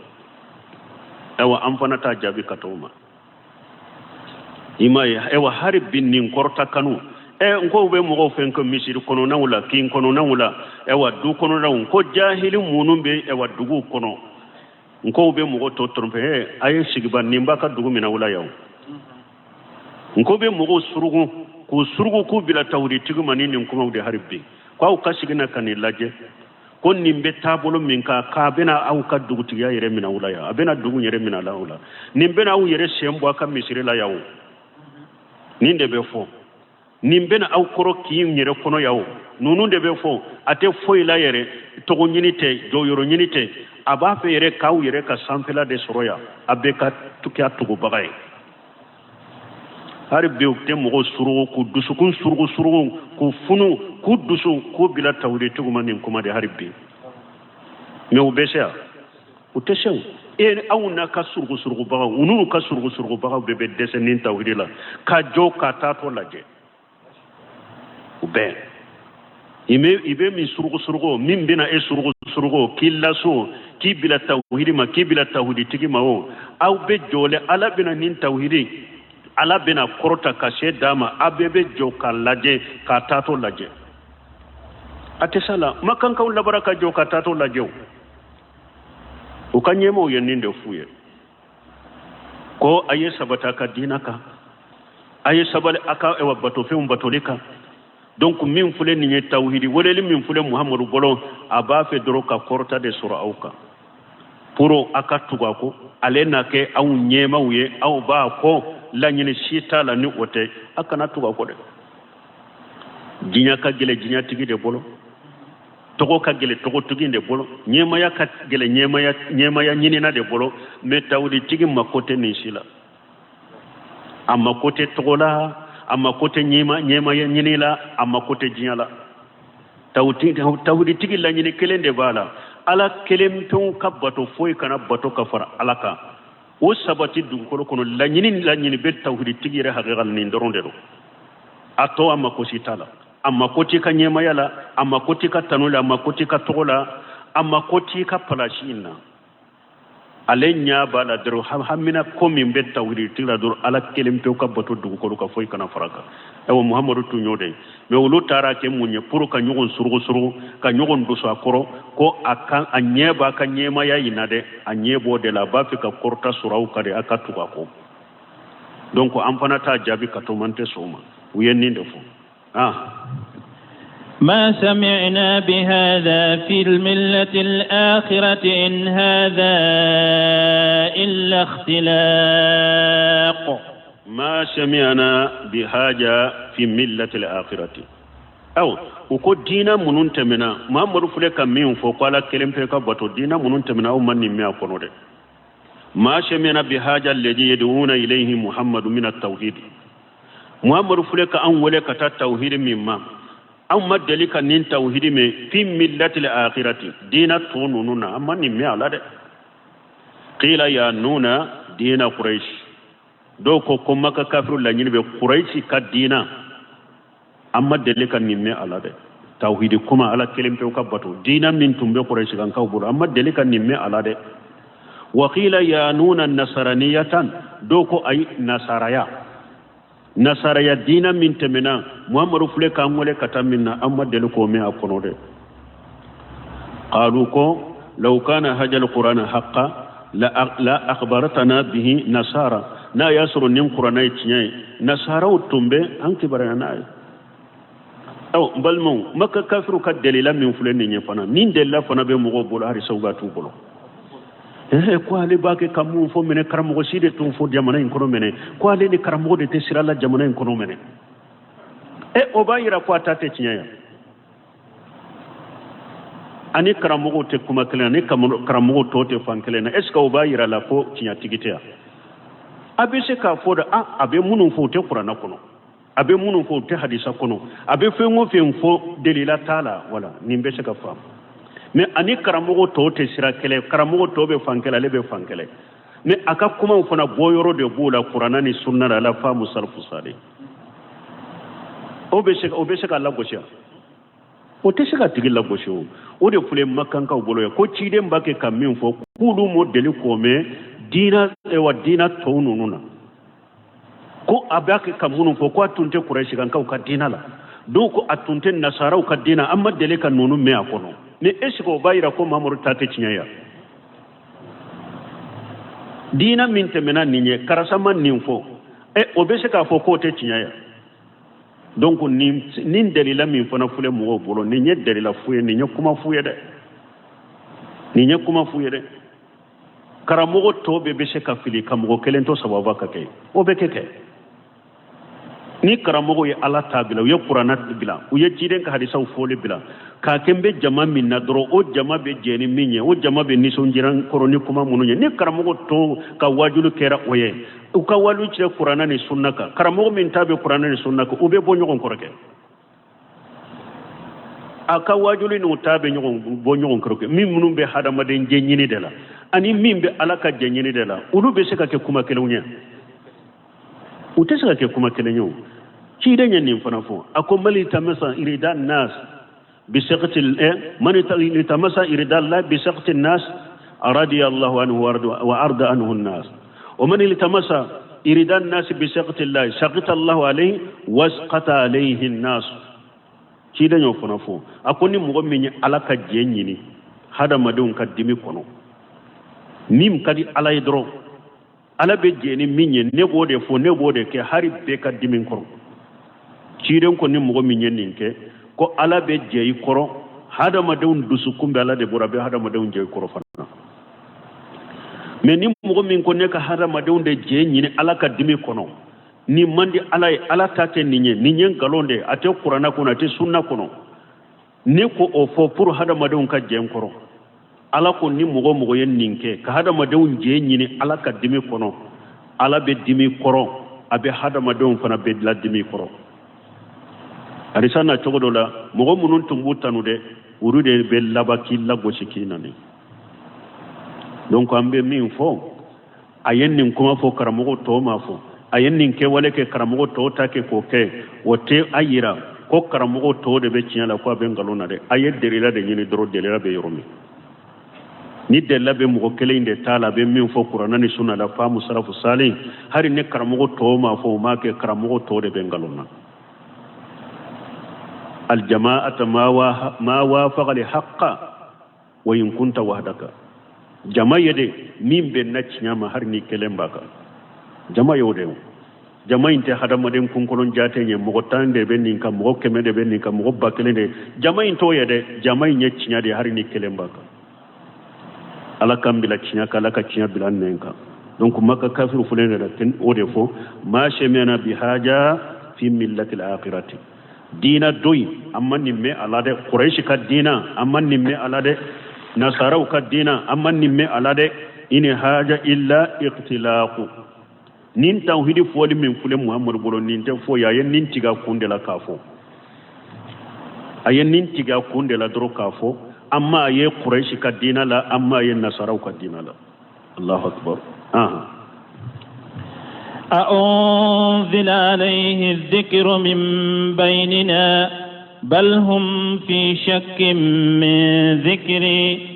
Ayiwa, an fana t'a jaabi ka t'o ma. I m'a ye, ayiwa, hali bi nin kɔrɔta kanu n ko bɛ mɔgɔw fɛn ko misiri kɔnɔnaw la, kin kɔnɔnaw la, ayiwa, du kɔnɔnaw, ko jahili minnu bɛ, ayiwa, duguw kɔnɔ, n ko bɛ mɔgɔ tɔ tromper. A ye sigiba nin b'a ka dugu minɛ o la yan. N ko bɛ mɔgɔw surugu, k'u surugu, k'u bila tawuritigi ma ni nin kumaw de. Hali bi ko aw ka sigi na ka nin lajɛ, ko nin bɛ taabolo min kan, k'a bɛna aw ka dugutigiya yɛrɛ minɛ aw la yan, a bɛna dugu yɛrɛ minɛ aw la, nin bɛna aw yɛrɛ sen bɔ a ka misiri la yan o, nin de bɛ fɔ, nin bɛna aw kɔrɔ kin yɛrɛ kɔnɔ yan o, ninnu de bɛ fɔ. A tɛ foyi la yɛrɛ, tɔgɔ ɲini tɛ, jɔyɔrɔ ɲini tɛ, a b'a fɛ yɛrɛ k'aw yɛrɛ ka sanfɛla de sɔrɔ yan, a bɛɛ ka kɛ tugubaga ye. Hali bi u tɛ mɔgɔw surugu, k'u dusukun surugu surugu, k'u funu, k'u dusu, k'u bila tawuritigiw ma nin kuma de hali bi. Mais u bɛ se yan, u tɛ se o. E aw n'a ka surugusurugubagaw, u n'u ka surugusurugubagaw bɛɛ bɛ dɛsɛ nin tawhidi la ka jɔ k'a taatɔ lajɛ. U bɛɛ i bɛ min surugusurugu, min bɛna e surugusurugu k'i laso, k'i bila tawhidi ma, k'i bila tawhiditigi ma, o aw bɛ jɔlen, Ala bɛna nin tawhidi, Ala bɛna kɔrɔta ka se d'a ma, aw bɛɛ bɛ jɔ k'a lajɛ, k'a taatɔ lajɛ. A tɛ s'a la. Makankaw labara ka jɔ k'a taatɔ lajɛ. O u ka ɲɛmaaw ye nin de f'u ye ko a ye sabati a ka diina kan, a ye sabali a ka ewa batofɛnw batoli kan. Donc min filɛ nin ye, tawhidi weleli min filɛ Muhamadu bolo, a b'a fɛ dɔrɔn ka kɔrɔta de sɔrɔ aw kan pour a ka tugu a kɔ, ale na kɛ aw ɲɛmaaw ye, aw b'a kɔ, laɲini si t'a la ni o tɛ. A kana tugu a kɔ dɛ. Diɲɛ ka gɛlɛn diɲɛtigi de bolo, tɔgɔ ka gɛlɛn tɔgɔtigi de bolo, ɲɛmaya ka gɛlɛn ɲɛmaya ɲinina de bolo. Mais tawhiditigi mako tɛ nin si la. A mako tɛ tɔgɔ la, a mako tɛ ɲɛmaya ɲini la, a mako tɛ diɲɛ la. Tawhiditigi laɲini kelen de b'a la: Ala kelen pewu ka bato, foyi kana bato ka fara Ala kan. O sabati dugukolo kɔnɔ, laɲini bɛ tawhiditigi yɛrɛ hakika nin dɔrɔn de don. A tɔ, a mako si t'a la. A mako t'i ka ɲɛmaya la, a mako t'i ka tanu la, a mako t'i ka tɔgɔ la, a mako t'i ka palasi in na. Ale ɲɛ b'a la dɔrɔn, hamina ko min bɛ tawhiditigi la dɔrɔn, Ala kelen pewu ka bato dugukolo kan, foyi kana fara kan. Ayiwa, Muhamadu tun y'o de ye. Mais olu taara kɛ mun ye? Pour ka ɲɔgɔn surugusurugu, ka ɲɔgɔn dusu a kɔrɔ ko a kan, a ɲɛ b'a ka ɲɛmaya in na dɛ, a ɲɛ b'o de la, a b'a fɛ ka kɔrɔta sɔrɔ aw kan de, a ka tugu a kɔ. Donc an fana t'a jaabi ka to man tɛ sɔn o ma. U ye nin de fɔ. Ah. ما سمعنا بهذا في الملة الآخرة إن هذا إلا اختلاق. ما سمعنا بهذا في ملة الآخرة. Aw u ko diina minnu tɛmɛna, Muhamadu filɛ ka min fɔ ko Ala kelen pe ka bato, diina minnu tɛmɛna, aw ma nin mɛn a kɔnɔ dɛ. ما سمعنا بهذا الذي يدعونا إليه محمد من التوحيد. Muhamadu filɛ ka an wele ka taa tawhidi min ma, anw ma deli ka nin tawhidi mɛn في الملة الآخرة, diina tɔ ninnu na, an ma nin mɛn a la dɛ. قيل يعنون دين قريش. Dɔw ko ko Maka kafiru laɲini bɛ Kurayisi ka diina, an ma deli ka nin mɛn a la dɛ. Tawhidi kuma, Ala kelen pewu ka bato, diina min tun bɛ Kurayisikankaw bolo, an ma deli ka nin mɛn a la dɛ. وقيل يعنون النصرانية. Dɔw ko ayi, nasaraya diina min tɛmɛna, Muhamadu filɛ k'an wele ka taa min na, an ma deli k'o mɛn a kɔnɔ dɛ. قالوا ko لو كان هذا القرآن حقا لأخبرتنا به النصارى. N'a y'a sɔrɔ nin kuranɛ ye tiɲɛ ye, nasaraw tun bɛ an kibaruya n'a ye. Aw n balimaw, Maka kafiru ka delila min filɛ nin ye fana, nin delila fana bɛ mɔgɔw bolo halisa, u b'a t'u bolo. Ɛɛ, ko ale b'a kɛ ka mun fɔ minɛ, karamɔgɔ si de t'o fɔ jamana in kɔnɔ minɛ, ko ale ni karamɔgɔ de tɛ sira la jamana in kɔnɔ minɛ. Ɛ, o b'a yira ko a ta tɛ tiɲɛ ye. Ani karamɔgɔw tɛ kuma kelen, ani karamɔgɔw tɔw tɛ fan kelen na. Est ce que o b'a yira la ko tiɲɛtigi tɛ yan? A bɛ se k'a fɔ de, a a bɛ minnu fɔ, o tɛ kuranɛ kɔnɔ, a bɛ minnu fɔ, o tɛ hadisa kɔnɔ, a bɛ fɛn o fɛn fɔ, delila t'a la. Wala nin bɛ se ka faamu. Mais ani karamɔgɔ tɔw tɛ sira kelen, karamɔgɔ tɔw bɛ fan kelen, ale bɛ fan kelen. Mais a ka kumaw fana bɔyɔrɔ de b'o la kuranɛ ni sunna la, ala faamu salafu sale. O bɛ se ka lagosi, o tɛ se ka tigi lagosi. O de filɛ Makankaw bolo ye ko ciden b'a kɛ ka min fɔ, k'olu m'o deli k'o mɛn diina, wa diina tɔw ninnu na, ko a b'a kɛ ka minnu fɔ, ko a tun tɛ Kurɛsikankaw ka diina la. Dɔw ko a tun tɛ nasaraw ka diina, an ma deli ka ninnu mɛn a kɔnɔ. Mais est ce que o b'a yira ko Mamadu ta tɛ tiɲɛ ya? Diina min tɛmɛna nin ye, karisa ma nin fɔ, ɛ, o bɛ se k'a fɔ k'o tɛ tiɲɛ ya? Donc nin dalila min fana filɛ mɔgɔw bolo, nin ye dalila fu ye, nin ye kuma fu ye dɛ, nin ye kuma fu ye dɛ. Karamɔgɔ tɔw bɛɛ bɛ se ka fili ka mɔgɔ kelen to sababa ka kɛ, o bɛ kɛ. Ni karamɔgɔw ye Ala ta bila, u ye kuranɛ bila, u ye ciden ka hadisaw fɔli bila, k'a kɛ n bɛ jama min na dɔrɔn, o jama bɛ jɛ ni min ye, o jama bɛ nisɔndiyara kɔrɔ ni kuma minnu ye. Ni karamɔgɔ tɔw ka wajulu kɛra o ye, u ka wajulu cɛ kuranɛ ni sunna kan, karamɔgɔ min ta bɛ kuranɛ ni sunna kan, u bɛ bɔ ɲɔgɔn kɔrɔ kɛ. A ka wajuli n'u ta bɛ ɲɔgɔn bɔ ɲɔgɔn kɔrɔ kɛ. Min minnu bɛ hadamaden jɛ ɲini de la, Ani min bɛ Ala ka jɛ ɲini de la, olu bɛ se ka kɛ kuma kelenw ye? U tɛ se ka kɛ kuma kelen ye. O ciden ye nin fana fɔ, a ko man iltamasa irida nas bisakati man iltamasa irida Allah bisakati nas radiya Allahu anhu wa arda anhu nas wa man iltamasa irida nas bisakati Allah sakata Allahu alayhi wasqata alayhi nas. Ciden y'o fana fɔ, a ko ni mɔgɔ min ye Ala ka jɛ ɲini hadamadenw ka dimi kɔnɔ, min ka di Ala ye dɔrɔn, Ala bɛ jɛ ni min ye, ne b'o de fɔ, ne b'o de kɛ, hari bɛɛ ka dimi kɔrɔ. Ciden ko ni mɔgɔ min ye nin kɛ, ko Ala bɛ jɛ i kɔrɔ, hadamadenw dusukun bɛ Ala de bolo, a bɛ hadamadenw jɛ i kɔrɔ fana. Mais ni mɔgɔ min ko ne ka hadamadenw de jɛ ɲini Ala ka dimi kɔnɔ, nin man di Ala ye, Ala ta tɛ nin ye, nin ye nkalon de ye, a tɛ kuranna kɔnɔ, a tɛ sunna kɔnɔ, ne ko o fɔ pour hadamadenw ka jɛ n kɔrɔ. Ala ko ni mɔgɔ mɔgɔ ye nin kɛ ka hadamadenw jɛ ɲini Ala ka dimi kɔnɔ, Ala bɛ dimi kɔrɔ, a bɛ hadamadenw fana bɛ la dimi kɔrɔ. Hadisa na cogo dɔ la, mɔgɔ minnu tun b'u tanu dɛ, olu de bɛ laban k'i lagosi k'i nani. Donc an bɛ min fɔ, a ye nin kuma fɔ, karamɔgɔ tɔw m'a fɔ, a ye nin kɛwale kɛ, karamɔgɔ tɔw ta kɛ k'o kɛ, o tɛ a yira ko karamɔgɔ tɔw de bɛ tiɲɛ la, ko a bɛ nkalon na dɛ. A ye delila de ɲini dɔrɔn, delila bɛ yɔrɔ min. Ni delila bɛ mɔgɔ kelen de t'a la, a bɛ min fɔ kuranna ni sunna la, faamu sarafu salen, hali ni karamɔgɔ tɔw m'a fɔ, o m'a kɛ, karamɔgɔ tɔw de bɛ nkalon na. Aljamaata ma wafaqa li haqqa wa in kunta wahdaka. Jama ye de min bɛnna tiɲɛ ma, hali ni kelen b'a kan, jama y'o de ye. Jama in tɛ hadamaden kunkolon jate ye, mɔgɔ 10 de bɛ nin kan, mɔgɔ 100 de bɛ nin kan, mɔgɔ 1000 de. Jama in t'o ye dɛ, jama in ye tiɲɛ de ye, hali ni kelen b'a kan. Ala k'an bila tiɲɛ kan, Ala ka tiɲɛ bila an nɛn kan. Donc Maka kafiru fulen de la o de fɔ, ma sami'na bi haja fi millati al-akhirati. Diina dɔ in, an ma nin mɛn a la dɛ. Kurɛsi ka diina, an ma nin mɛn a la dɛ. Nasaraw ka diina, an ma nin mɛn a la dɛ. In haja illa ikhtilaqu. Nin tawhidi fɔli min filɛ Muhamadu bolo, nin tɛ foyi ye. A ye nin tigɛ a kun de la k'a fɔ, a ye nin tigɛ a kun de la dɔrɔn k'a fɔ, an m'a ye Kurɛsi ka diina la, an m'a ye nasaraw ka diina la. Allahu akbar. أأنزل عليه الذكر من بيننا بل هم في شك من ذكري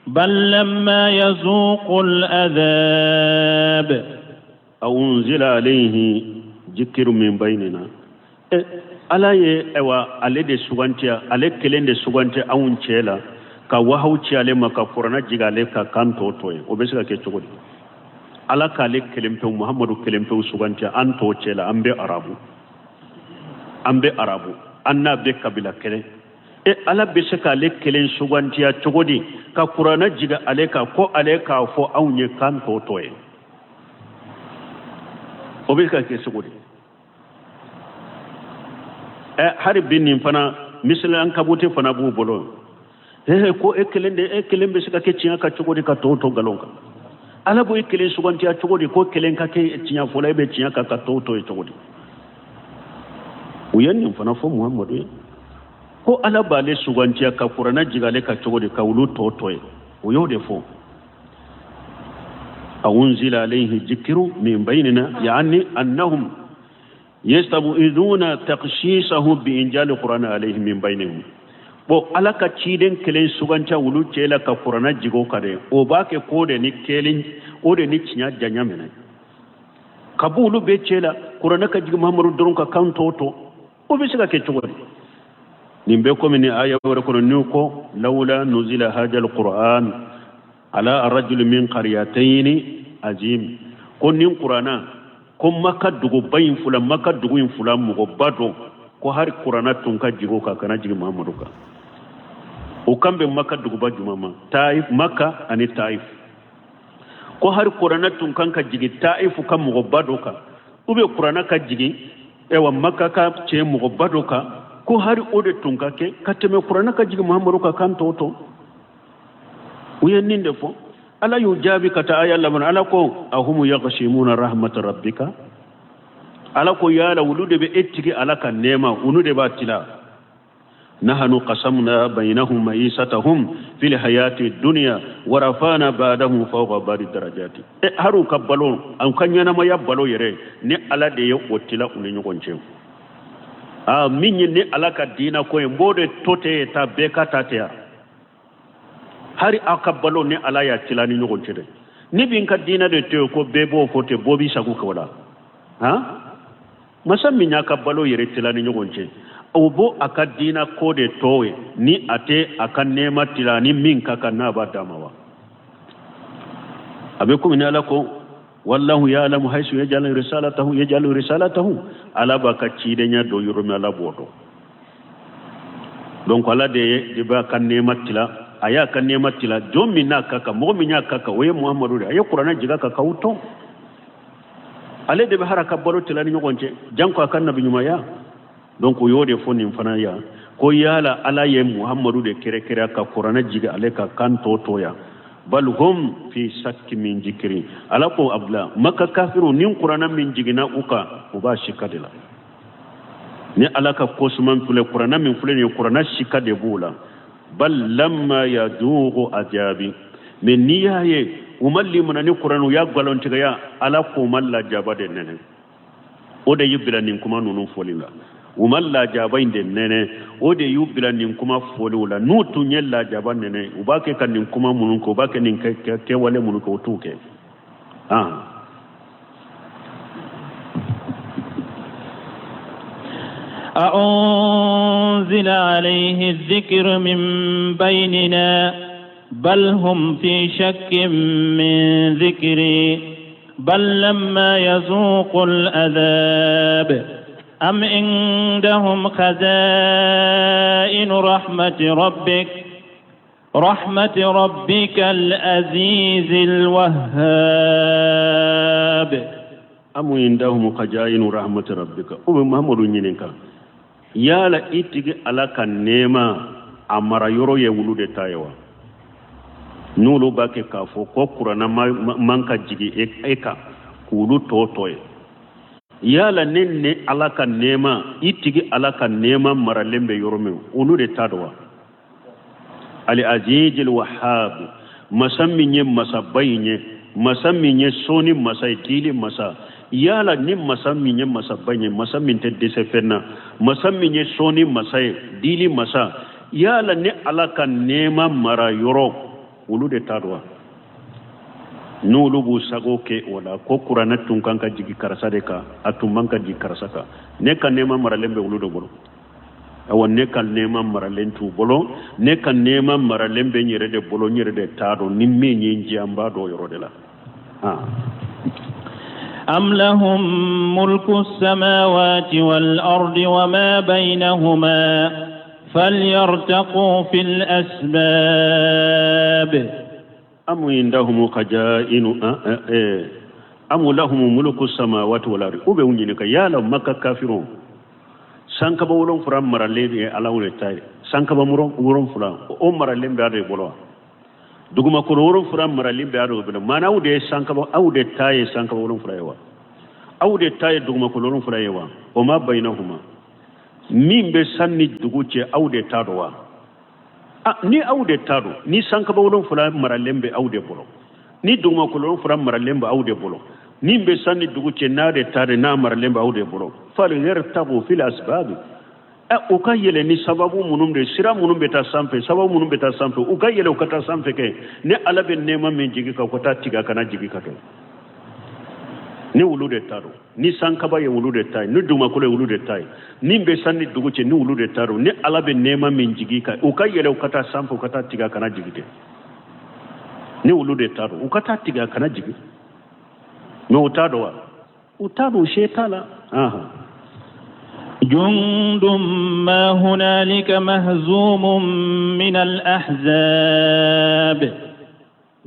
بل لما يذوقوا العذاب. أأنزل عليه ذكر من بيننا. Ala ye ayiwa ale de suganti, ale kelen de suganti anw cɛ la, ka wahaw ci ale ma, ka kuranna jigin ale ka kan tɔ tɔ ye. O bɛ se ka kɛ cogo di? Ala k'ale kelen pewu, Muhamadu kelen pewu suganti an tɔ cɛ la. An bɛ arabu, an bɛ arabu, an n'a bɛ kabila kelen. E Ala bɛ se k'ale kelen sugantiya cogo di ka kuranna jigin ale kan, ko ale k'a fɔ anw ye kan tɔ tɔ ye? O bɛ se ka kɛ cogo di? Hali bi nin fana misali ankabuti fana b'u bolo. Ko e kelen de, e kelen bɛ se ka kɛ tiɲɛ kan cogo di ka tɔw to nkalon kan? Ala b'o e kelen sugantiya cogo di ko kelen ka kɛ tiɲɛ fɔlɔ, e bɛ tiɲɛ kan ka tɔw to yen cogo di? U ye nin fana fɔ Muhamadu ye, ko Ala b'ale sugantiya ka kuranna jigin ale kan cogo di ka olu tɔ to yen? O y'o de fɔ, aunzila alayhi zikiru min baynina, yaani annahum yastabiduna takhsisahu bi injali qur'an alayhi min baynihim. Bon, Ala ka ciden kelen sugantiya olu cɛ la ka kuranna jigin o kan dɛ, o b'a kɛ k'o de ni kelen, o de ni tiɲɛ janya minɛ ka bɔ olu bɛɛ cɛ la, kuranna ka jigin Muhamadu dɔrɔn ka kan tɔ to. O bɛ se ka kɛ cogo di? Nin bɛ komi ni aya wɛrɛ kɔnɔ n'u ko lawula nuzila hajal qur'an ala rajuli min qaryatayni azim, ko nin kuranna ko Maka duguba in fila, Maka dugu in fila mɔgɔba dɔ, ko hari kuranna tun ka jigin o kan, kana jigin Muhamadu kan. O kan bɛ Maka duguba jumɛn ma? Taif. Maka ani Taif. Ko hari kuranna tun kan ka jigin Taif ka mɔgɔba dɔ kan, ou bien kuranna ka jigin ewa Maka ka cɛ mɔgɔba dɔ kan, ko hari o de tun ka kɛ ka tɛmɛ kuranna ka jigin Muhamadu kan kan tɔ to. U ye nin de fɔ, Ala y'u jaabi ka taa aya laban. Ala ko ahumu yaqsimuna rahmata rabbika. Ala ko yala olu de bɛ e tigi Ala ka nɛɛma, olu de b'a tila. Nahanu qasamna bainahum ma'isatahum fil hayati dunya wa rafa'na ba'dahum fawqa ba'di darajati. E hari u ka balo, u ka ɲɛnamaya balo yɛrɛ, ne Ala de ye o tila u ni ɲɔgɔn cɛ. Aa, min ye ne Ala ka diina ko ye, n b'o de to ten taa, bɛɛ ka ta ten yan. Hari aw ka balo, ne Ala y'a tila ni ɲɔgɔn cɛ dɛ. Ne bɛ n ka diina de to yen ko bɛɛ b'o fɔ ten, bɔ b'i sago kɛ o la. Han, masa min y'a ka balo yɛrɛ tila ni ɲɔgɔn cɛ, o b'o a ka diina ko de to ye ni a tɛ a ka nɛɛma tila ni min ka kan n'a b'a d'a ma wa? A bɛ komi ni Ala ko wallahu ya'lamu haythu yaj'alu risalatahu, yaj'alu risalatahu. Ala b'a ka cidenya don yɔrɔ min, Ala b'o dɔn. Donc Ala de ye de b'a ka nɛɛma tila. A y'a ka nɛɛma tila jɔn min n'a ka kan, mɔgɔ min y'a ka kan, o ye Muhamadu de ye. A ye kuranɛ jigin a kan k'aw tɔn. Ale de bɛ hari a ka balo tila ni ɲɔgɔn cɛ, janko a ka nabiɲumanya. Donc o y'o de fɔ nin fana yan ko yala Ala ye Muhamadu de kɛrɛkɛrɛ ka kuranɛ jigin ale kan k'an tɔ to yan. Bal hum fi sakki min jikiri. Ala ko abula Maka kafiru, ni kuranɛ min jiginna u kan, u b'a sika de la. Ni Ala ka kosuman filɛ, kuranɛ min filɛ nin ye, kuranɛ sika de b'u la. Bal lamma yadugu ajabi. Mais n'i y'a ye u ma limana ni kuranɛ, u y'a nkalontigiya, Ala ko u ma lajaba de nɛnɛ. O de y'u bila nin kuma ninnu fɔli la. U ma lajaba in de nɛnɛ, o de y'u bila nin kuma fɔliw la. N'u tun ye lajaba nɛnɛ, u b'a kɛ ka nin kuma minnu kɛ, u b'a kɛ nin kɛwale minnu kɛ, u t'u kɛ. أأنزل عليه الذكر من بيننا بل هم في شك من ذكري بل لما يذوقوا العذاب أم عندهم خزائن رحمة ربك رحمة ربك العزيز الوهاب. أم عندهم خزائن رحمة ربك. O bɛ Muhamadu ɲininka, yala i tigi Ala ka nɛɛma a mara yɔrɔ ye wulu de ta ye wa? N'olu b'a kɛ k'a fɔ ko kuranna man ka jigin e kan k'olu tɔ tɔ ye, yala ne Ala ka nɛɛma, i tigi Ala ka nɛɛma maralen bɛ yɔrɔ min, olu de ta don wa? Al azizil wahhab, masa min ye masaba in ye, masa min ye sɔnni masa ye, dili masa. Yala ni masa min ye masaba in ye, masa min tɛ dɛsɛ fɛn na, masa min ye sɔnni masa ye, dili masa, yala ni Ala ka nɛɛma mara yɔrɔ olu de ta don wa? N'olu b'u sago kɛ o la ko kuranɛ tun kan ka jigin karisa de kan, a tun man ka jigin karisa kan, ne ka nɛɛma maralen bɛ olu de bolo. Awa, ne ka nɛɛma maralen t'u bolo. Ne ka nɛɛma maralen bɛ n yɛrɛ de bolo. N yɛrɛ de t'a dɔn ni min ye n diya, n b'a dɔn o yɔrɔ de la. أم لهم ملك السماوات والأرض وما بينهما فليرتقوا في الأسباب. أم عندهم خزائن أم لهم ملك السماوات والأرض. U bɛ u ɲininka, yala Maka kafirun, sankaba 7 maralen ye Ala de ta ye? Sankaba 7, o maralen bɛ a de bolo wa? Dugumakolo 7 maralen bɛ a de bolo? Maana aw de ye sankaba, aw de ta ye sankaba 7 ye wa? Aw de ta ye dugumakolo 7 ye wa? O ma bayinahuma, min bɛ san ni dugu cɛ, aw de ta don wa? Ni aw de ta don, ni sankaba 7 maralen bɛ aw de bolo, ni dugumakolo 7 maralen bɛ aw de bolo, min bɛ san ni dugu cɛ, n'a de ta de, n'a maralen bɛ aw de bolo, falyartaqu fil asbabi, u ka yɛlɛ ni sababu minnu de, sira minnu bɛ taa sanfɛ, sababu minnu bɛ taa sanfɛ, u ka yɛlɛ, u ka taa sanfɛ kɛ. Ni Ala bɛ nɛɛma min jigin kan, u ka taa tigɛ, a kana jigin ka kɛ. Ni olu de ta don, ni sankaba ye olu de ta ye, ni dugumakolo ye olu de ta ye, min bɛ san ni dugu cɛ, ni olu de ta don, ni Ala bɛ nɛɛma min jigin kan, u ka yɛlɛ, u ka taa sanfɛ, u ka taa tigɛ, a kana jigin kɛ. Ni olu de ta don, u ka taa tigɛ, a kana jigin. Mais u t'a dɔn wa? U t'a dɔn, u se t'a la. جند ما هنالك مهزوم من الأحزاب.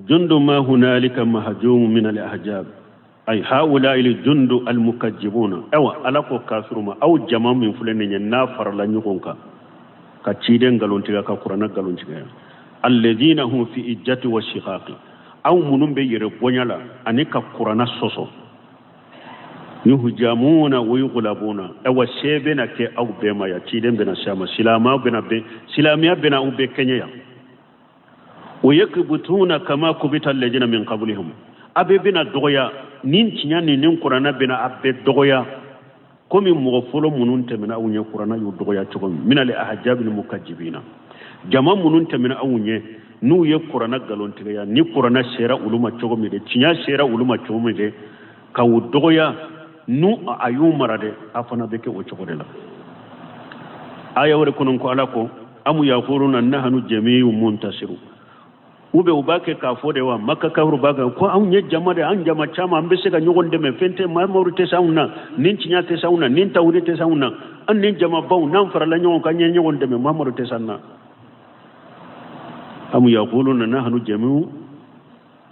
جند ما هنالك مهزوم من الأحزاب، أي هؤلاء الجند المكذبون. Awa, Ala ko kafiru ma, aw jama min filɛ nin ye, n'a farala ɲɔgɔn kan ka ciden nkalontigɛ, ka kuranɛ nkalontigɛ, alladhina hum fi ijjati wa shiqaqi, aw minnu bɛ yɛrɛ bonya la ani ka kuranɛ sɔsɔ. Yuhjamuna wa yughlabuna. Awa se bɛna kɛ aw bɛɛ ma yan, ciden bɛna se a ma, silamɛw bɛna bɛn, silamɛya bɛna aw bɛɛ kɛɲɛ yan. Wa yakbutuna kama kubita alladhina min qablihim. A bɛɛ bɛna dɔgɔya nin tiɲɛ ni nin kuranɛ bɛna a bɛɛ dɔgɔya komi mɔgɔ fɔlɔ minnu tɛmɛna aw ɲɛ, kuranɛ y'u dɔgɔya cogo min. Minal ahjabil mukajibina, jama minnu tɛmɛna aw ɲɛ n'u ye kuranɛ nkalontigɛya, ni kuranɛ sera olu ma cogo min de, tiɲɛ sera olu ma cogo min de, ka u dɔgɔya, n'u a y'u mara dɛ, a fana bɛ kɛ o cogo de la. Aya wɛrɛ kɔnɔ ko Ala ko am yaquluna nahnu jami'un muntasiru. U bɛ u b'a kɛ k'a fɔ de wa, Maka kafiriw b'a kɛ ko anw ye jama de, an jama caman, an bɛ se ka ɲɔgɔn dɛmɛ, fɛn tɛ, Mamadu tɛ se anw na, nin tiɲɛ tɛ se anw na, nin tawhidi tɛ se anw na, an ni jamabaw n'an farala ɲɔgɔn kan, an ye ɲɔgɔn dɛmɛ, Mamadu tɛ se an na. Am yaquluna nahnu jami'u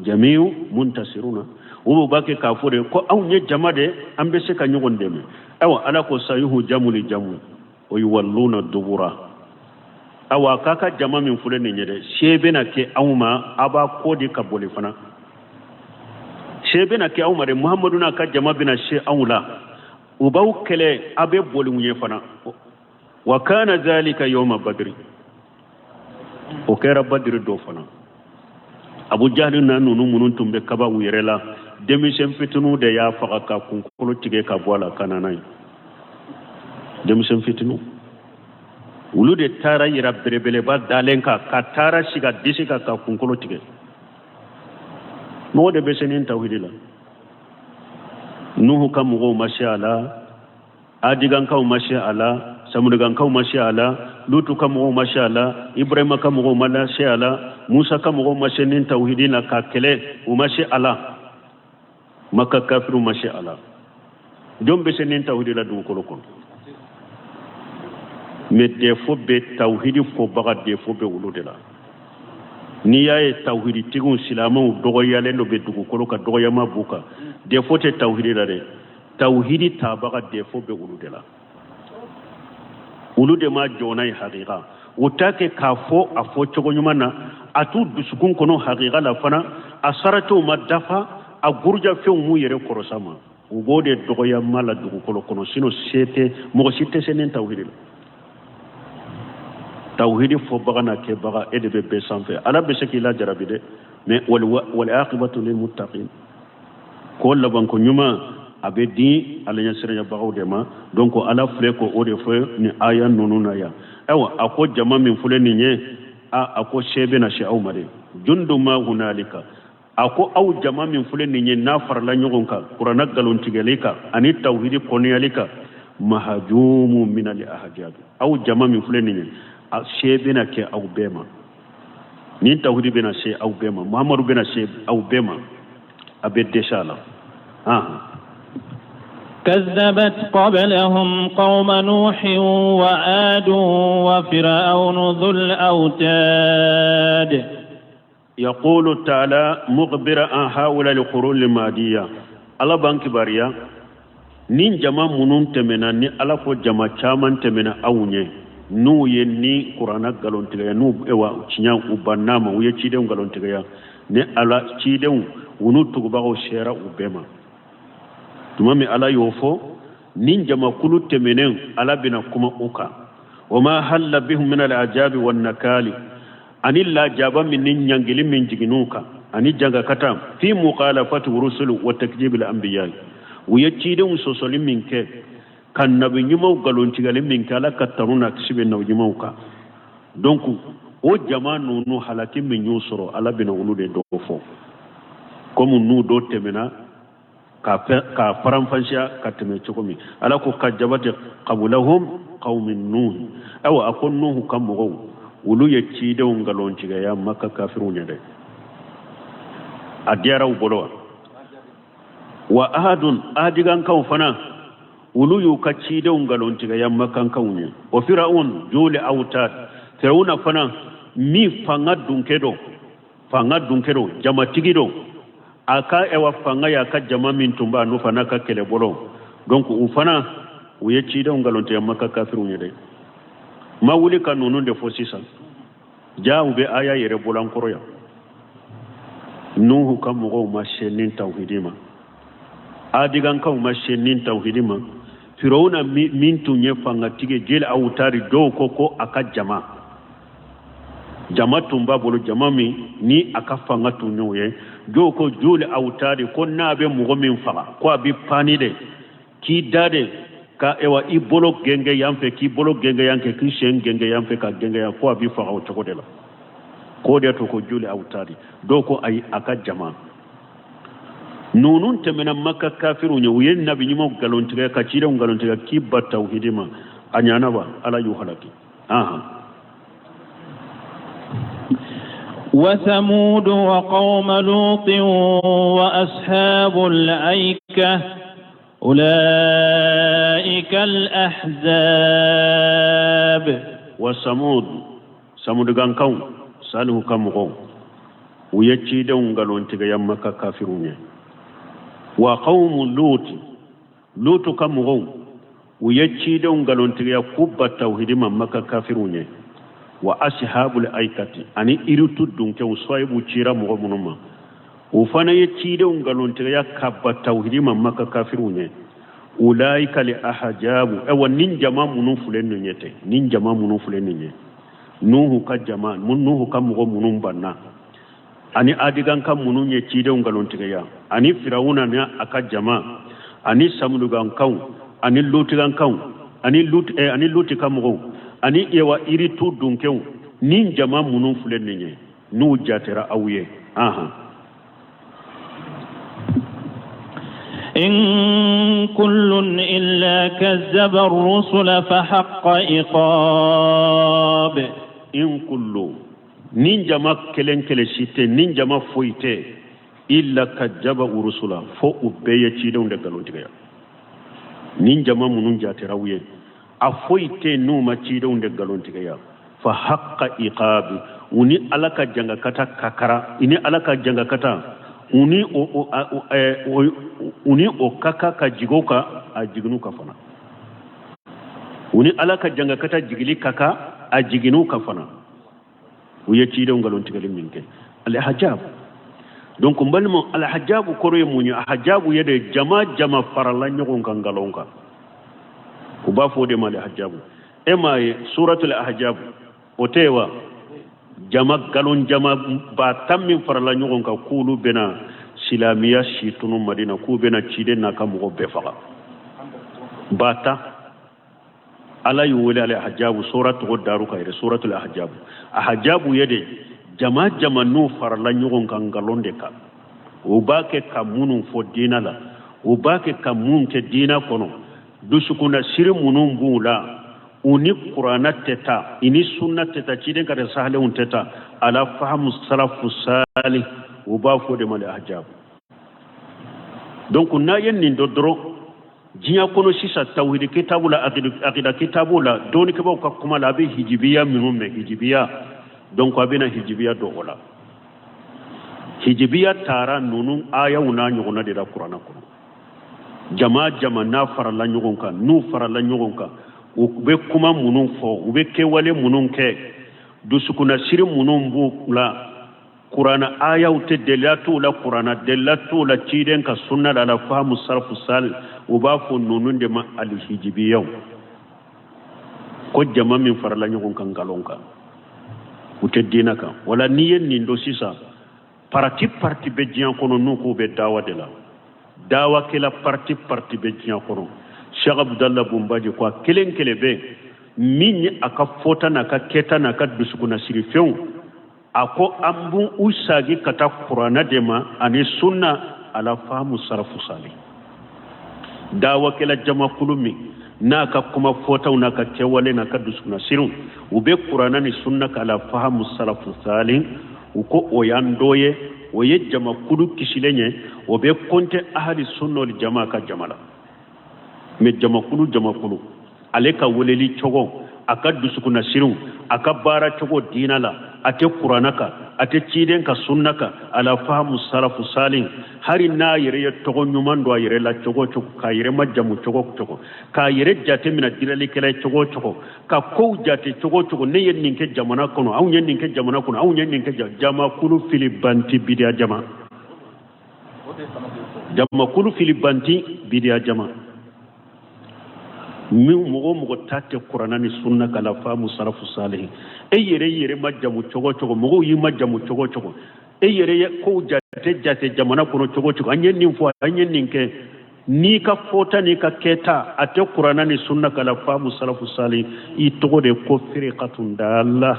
jami'u muntasiruna. U b'a kɛ k'a fɔ de ko anw ye jama de, an bɛ se ka ɲɔgɔn dɛmɛ. Ayiwa, Ala ko sayuhjamul jamu wa yuwalluna dubura. Awa k'a ka jama min filɛ nin ye dɛ, se bɛna kɛ anw ma, a b'a kɔ di ka boli fana. Se bɛna kɛ aw ma dɛ, Muhamadu n'a ka jama bɛna se anw la, u b'aw kɛlɛ, a bɛ boli u ɲɛ fana. Wa kana zalika yawma badri, o kɛra Badiri don fana. Abu Jahali na ninnu minnu tun bɛ kaba u yɛrɛ la, denmisɛn fitininw de y'a faga ka kunkolo tigɛ ka bɔ a la ka na n'a ye. Denmisɛn fitininw olu de taara yira belebeleba dalen kan, ka taara sigi a disi kan ka kunkolo tigɛ. Mɔgɔ de bɛ se nin tawhidi la. Nuhu ka mɔgɔw ma se a la, Adigankaw ma se a la, Samudigankaw ma se a la, Lutu ka mɔgɔw ma se a la, Ibrahima ka mɔgɔw ma se a la, Musa ka mɔgɔw ma se nin tawhidi la ka kɛlɛ, u ma se a la, Maka kafiriw ma se a la. Jɔn bɛ se nin tawhidi la dugukolo kɔnɔ? Mais défaut bɛ tawhidi fɔbaga, défaut bɛ olu de la. N'i y'a ye tawhiditigiw silamɛw dɔgɔyalen dɔ bɛ dugukolo kan, dɔgɔyama b'u kan, défaut tɛ tawhidi la dɛ, tawhidi tabaga défaut bɛ olu de la. Olu de ma jɔ n'a ye hakika, u t'a kɛ k'a fɔ a fɔ cogo ɲuman na, a t'u dusukun kɔnɔ hakika la fana, a saratiw ma dafa, a gurujafɛnw m'u yɛrɛ kɔrɔsa ma, u b'o de dɔgɔya ma la dugukolo kɔnɔ. Sinon se tɛ mɔgɔ si tɛ se nin tawhidi la. Tawhidi fɔbaga n'a kɛbaga, e de bɛ bɛɛ sanfɛ. Ala bɛ se k'i lajarabi dɛ, mais wal aqibatu lil muttaqin, ko labanko ɲuman a bɛ di Ala ɲɛsiranyabagaw de ma. Donc Ala filɛ ko o de fɔ nin aya ninnu na yan. Ayiwa, a ko jama min filɛ nin ye, a ko se bɛna se aw ma dɛ. Jundu ma hunalika, a ko aw jama min filɛ nin ye n'a farala ɲɔgɔn kan kuranna nkalontigɛli kan ani tawhidi kɔniyali kan, mahajumu minali ahajabi, aw jama min filɛ nin ye, a se bɛna kɛ aw bɛɛ ma, nin tawhidi bɛna se aw bɛɛ ma, Muhamadu bɛna se aw bɛɛ ma, a bɛ dɛsɛ a la. كذبت قبلهم قوم نوح وعاد وفرعون ذو الأوتاد يقول تعالى مخبرا عن هؤلاء القرون الماضية. Ala b'an kibaruya ni jama minnu tɛmɛna, ni Ala ko jama caman tɛmɛna aw ɲɛ, n'u ye ni kuranna nkalontigɛya, n'u ewa tiɲɛ u banna ma, u ye cidenw nkalontigɛya, ni Ala cidenw u n'u tugubagaw sera u bɛɛ ma tuma min, Ala y'o fɔ ni jamakulu tɛmɛnen, Ala bɛna kuma u kan. Wa ma halla bihum min al-ajabi wan nakali, ani lajaba min ni ɲangili min jiginn'u kan ani jangakata, fi mukhalafati rusulu wa takdibil anbiya, u ye cidenw sɔsɔli min kɛ, ka nabi ɲumanw nkalontigɛli min kɛ, Ala ka tanu n'a kisi bɛ nabi ɲumanw kan. Donc o jama ninnu halaki min y'u sɔrɔ, Ala bɛna olu de dɔ fɔ komi n'u dɔ tɛmɛna k'a faranfasiya ka tɛmɛ cogo min. Ala ko kazabati qablahum qawmi nuhu. Ayiwa, a ko Nuhu ka mɔgɔw, olu ye cidenw nkalontigɛya Maka kafiriw ɲɛ dɛ, a diyara u bolo wa. Wa ahadun, ahadigankaw fana, olu y'u ka cidenw nkalontigɛya makankaw ɲɛ. Wa firaun juli awtad, Firawuna fana min fanga dunkɛ don, fanga dunkɛ don, jamatigi don, a ka ɛwa fanga y'a ka jama min tun b'a nɔfɛ n'a ka kɛlɛbolo. Donc u fana u ye cidenw nkalontigɛ Maka kafiriw ɲɛ dɛ. Ma wuli ka ninnu de fɔ sisan, ja u bɛ aya yɛrɛ bolo an kɔrɔ yan. Nuhu ka mɔgɔw ma se nin tawhidi ma. Adigankaw ma se nin tawhidi ma. Firawuna min tun ye fangatigi, jeli awutari, dɔw ko ko a ka jama jama tun b'a bolo, jama min ni a ka fanga tun y'o ye. Dɔw ko joli awutari, ko n'a bɛ mɔgɔ min faga, ko a bɛ pani de k'i da de ka ewa i bolo gɛngɛ yan fɛ, k'i bolo gɛngɛ yan fɛ, k'i sen gɛngɛ yan fɛ, ka gɛngɛ yan, ko a b'i faga o cogo de la, k'o de to ko joli awutari. Dɔw ko ayi, a ka jama ninnu tɛmɛna Maka kafiriw ɲɛ, u ye nabi ɲumanw nkalontigɛ, ka cidenw nkalontigɛ, k'i ban tawhidi ma. A ɲana wa? Ala y'u halaki. Ahan. وثمود وقوم لوط وأصحاب الأيكة أولئك الأحزاب. وثمود, samudugankanw, Salihu ka mɔgɔw, u ye cidenw nkalontigɛya Maka kafiriw ye. Wa qawmu Luti, Lutu ka mɔgɔw, u ye cidenw nkalontigiya k'u ban tawhidi ma Maka kafiriw ye. Wa ashabul aikati, ani iritu dunkɛw, Suwayibu cira mɔgɔ minnu ma, u fana ye cidenw nkalontigiya ka ban tawhidi ma Maka kafiriw ye. Ulaika li ahajabu, awa nin jama minnu filɛ nin ye ten, nin jama minnu filɛ nin ye, Nuhu ka jama, Nuhu ka mɔgɔ minnu banna, ani adiganka minnu ye cidenw nkalontigiya, ani Firawuna ni a ka jama, ani samudugankanw, ani lutigankanw, ani lut eh, ani Luti ka mɔgɔw, ani ewa iritu dunkɛw, nin jama minnu filɛ nin ye, n'u jatera aw ye. Ahan. إن كل إلا كذب الرسل فحق عقاب. إن كل, nin jama kelen kelen si tɛ, nin jama foyi tɛ, illa kajjaba urusula, fo u bɛɛ ye cidenw de nkalontigiya. Nin jama minnu jatera u ye, a foyi tɛ n'u ma cidenw de nkalontigiya. Fa haqqa iqabi, u ni Ala ka jangakata kakara, i ni Ala ka jangakata, u ni o ka kan ka jigin u kan, a jigin'u kan fana. U ni Ala ka jangakata jigili ka kan, a jigin'u kan fana, u ye cidenw nkalontigɛli min kɛ. Alhajabu, donc n balima, alhajabu kɔrɔ ye mun ye? Ahajabu ye de jama jama farala ɲɔgɔn kan nkalon kan, u b'a fɔ o de ma alhajabu. E m'a ye suratul ahajabu o tɛ ye wa? Jama nkalon jama 10 000 min farala ɲɔgɔn kan k'olu bɛna silamiya si tunu Madina, k'u bɛna ciden n'a ka mɔgɔ bɛɛ faga, 10 000. Ala y'u wele ale ahajabu, sura tɔgɔ daru ka yɛrɛ suratul ahajabu. Ahajabu ye de jama jama n'u farala ɲɔgɔn kan nkalon de kan, u b'a kɛ ka minnu fɔ diina la, u b'a kɛ ka mun kɛ diina kɔnɔ, dusukunnasiri minnu b'u la, u ni Kuranna tɛ taa, i ni sunna tɛ taa, ciden ka sahalenw tɛ taa, ala fahamu salafu salih, u b'a fɔ de ma le ahajabu. Donc n'a ye nin dɔ dɔrɔn diɲɛ kɔnɔ sisan, tawhidi kitabu la, akida kitabu la, dɔnnikɛbaaw ka kuma la, a bɛ hijibiya minnu mɛn, hijibiya. Donc a bɛna hijibiya dɔn o la. Hijibiya taara ninnu ayaw n'a ɲɔgɔnna de la Kuranna kɔnɔ. Jama jama n'a farala ɲɔgɔn kan, n'u farala ɲɔgɔn kan, u bɛ kuma minnu fɔ, u bɛ kɛwale minnu kɛ, dusukunnasiri minnu b'u la, Kurana ayaw tɛ, delila t'u la Kurana, delila t'u la ciden ka sunna la, ala fahamu salafu sali, u b'a fɔ ninnu de ma alihijibiyaw, ko jama min farala ɲɔgɔn kan nkalon kan, u tɛ diinɛ kan. Wala n'i ye nin dɔn sisan, parti parti bɛ diɲɛ kɔnɔ n'u k'u bɛ dawa de la, dawakɛla parti parti bɛ diɲɛ kɔnɔ, Cheikh Abudallah Bunbaji ko a kelen kelen bɛ min ye a ka fɔta n'a ka kɛta n'a ka dusukunnasiri fɛnw, a ko an b'u sagi ka taa Kuranna de ma ani sunna, ala fahamu salafu sali. Dawakɛla jamakulu min n'a ka kuma fɔtaw n'a ka kɛwale n'a ka dusukunnasiriw, u bɛ Kuranna ni sunna ka ala fahamu salafu sali, u ko o y'an dɔ ye, o ye jamakulu kisilen ye, o bɛ kɔnte ahali sunna wal jama ka jama la. Mais jamakulu jamakulu, ale ka weleli cogo, a ka dusukunnasiriw, a ka baara cogo diina la, a tɛ Kuranna kan, a tɛ ciden ka sunna kan, ala fahamu salafu salin, hali n'a yɛrɛ ye tɔgɔ ɲuman don a yɛrɛ la cogo o cogo, k'a yɛrɛ majamu cogo o cogo, k'a yɛrɛ jate minɛ dilalikɛla ye cogo o cogo, ka kow jate cogo o cogo, ne ye nin kɛ jamana kɔnɔ, anw ye nin kɛ jamana kɔnɔ, anw ye nin kɛ jamakulu fili banti bidiya jama. Jamakulu filibanti, bidiya jama min mɔgɔ o mɔgɔ ta tɛ kuranna ni sunna kan ala faamu salafu salihi. E yɛrɛ yɛrɛ ma jamu cogo o cogo, mɔgɔw y'i ma jamu cogo o cogo, e yɛrɛ ye kow jate jate jamana kɔnɔ cogo o cogo, an ye nin fɔ, an ye nin kɛ, n'i ka fɔta n'i ka kɛta a tɛ kuranna ni sunna kan ala faamu salafu salihi, i tɔgɔ de ko firikatun dala,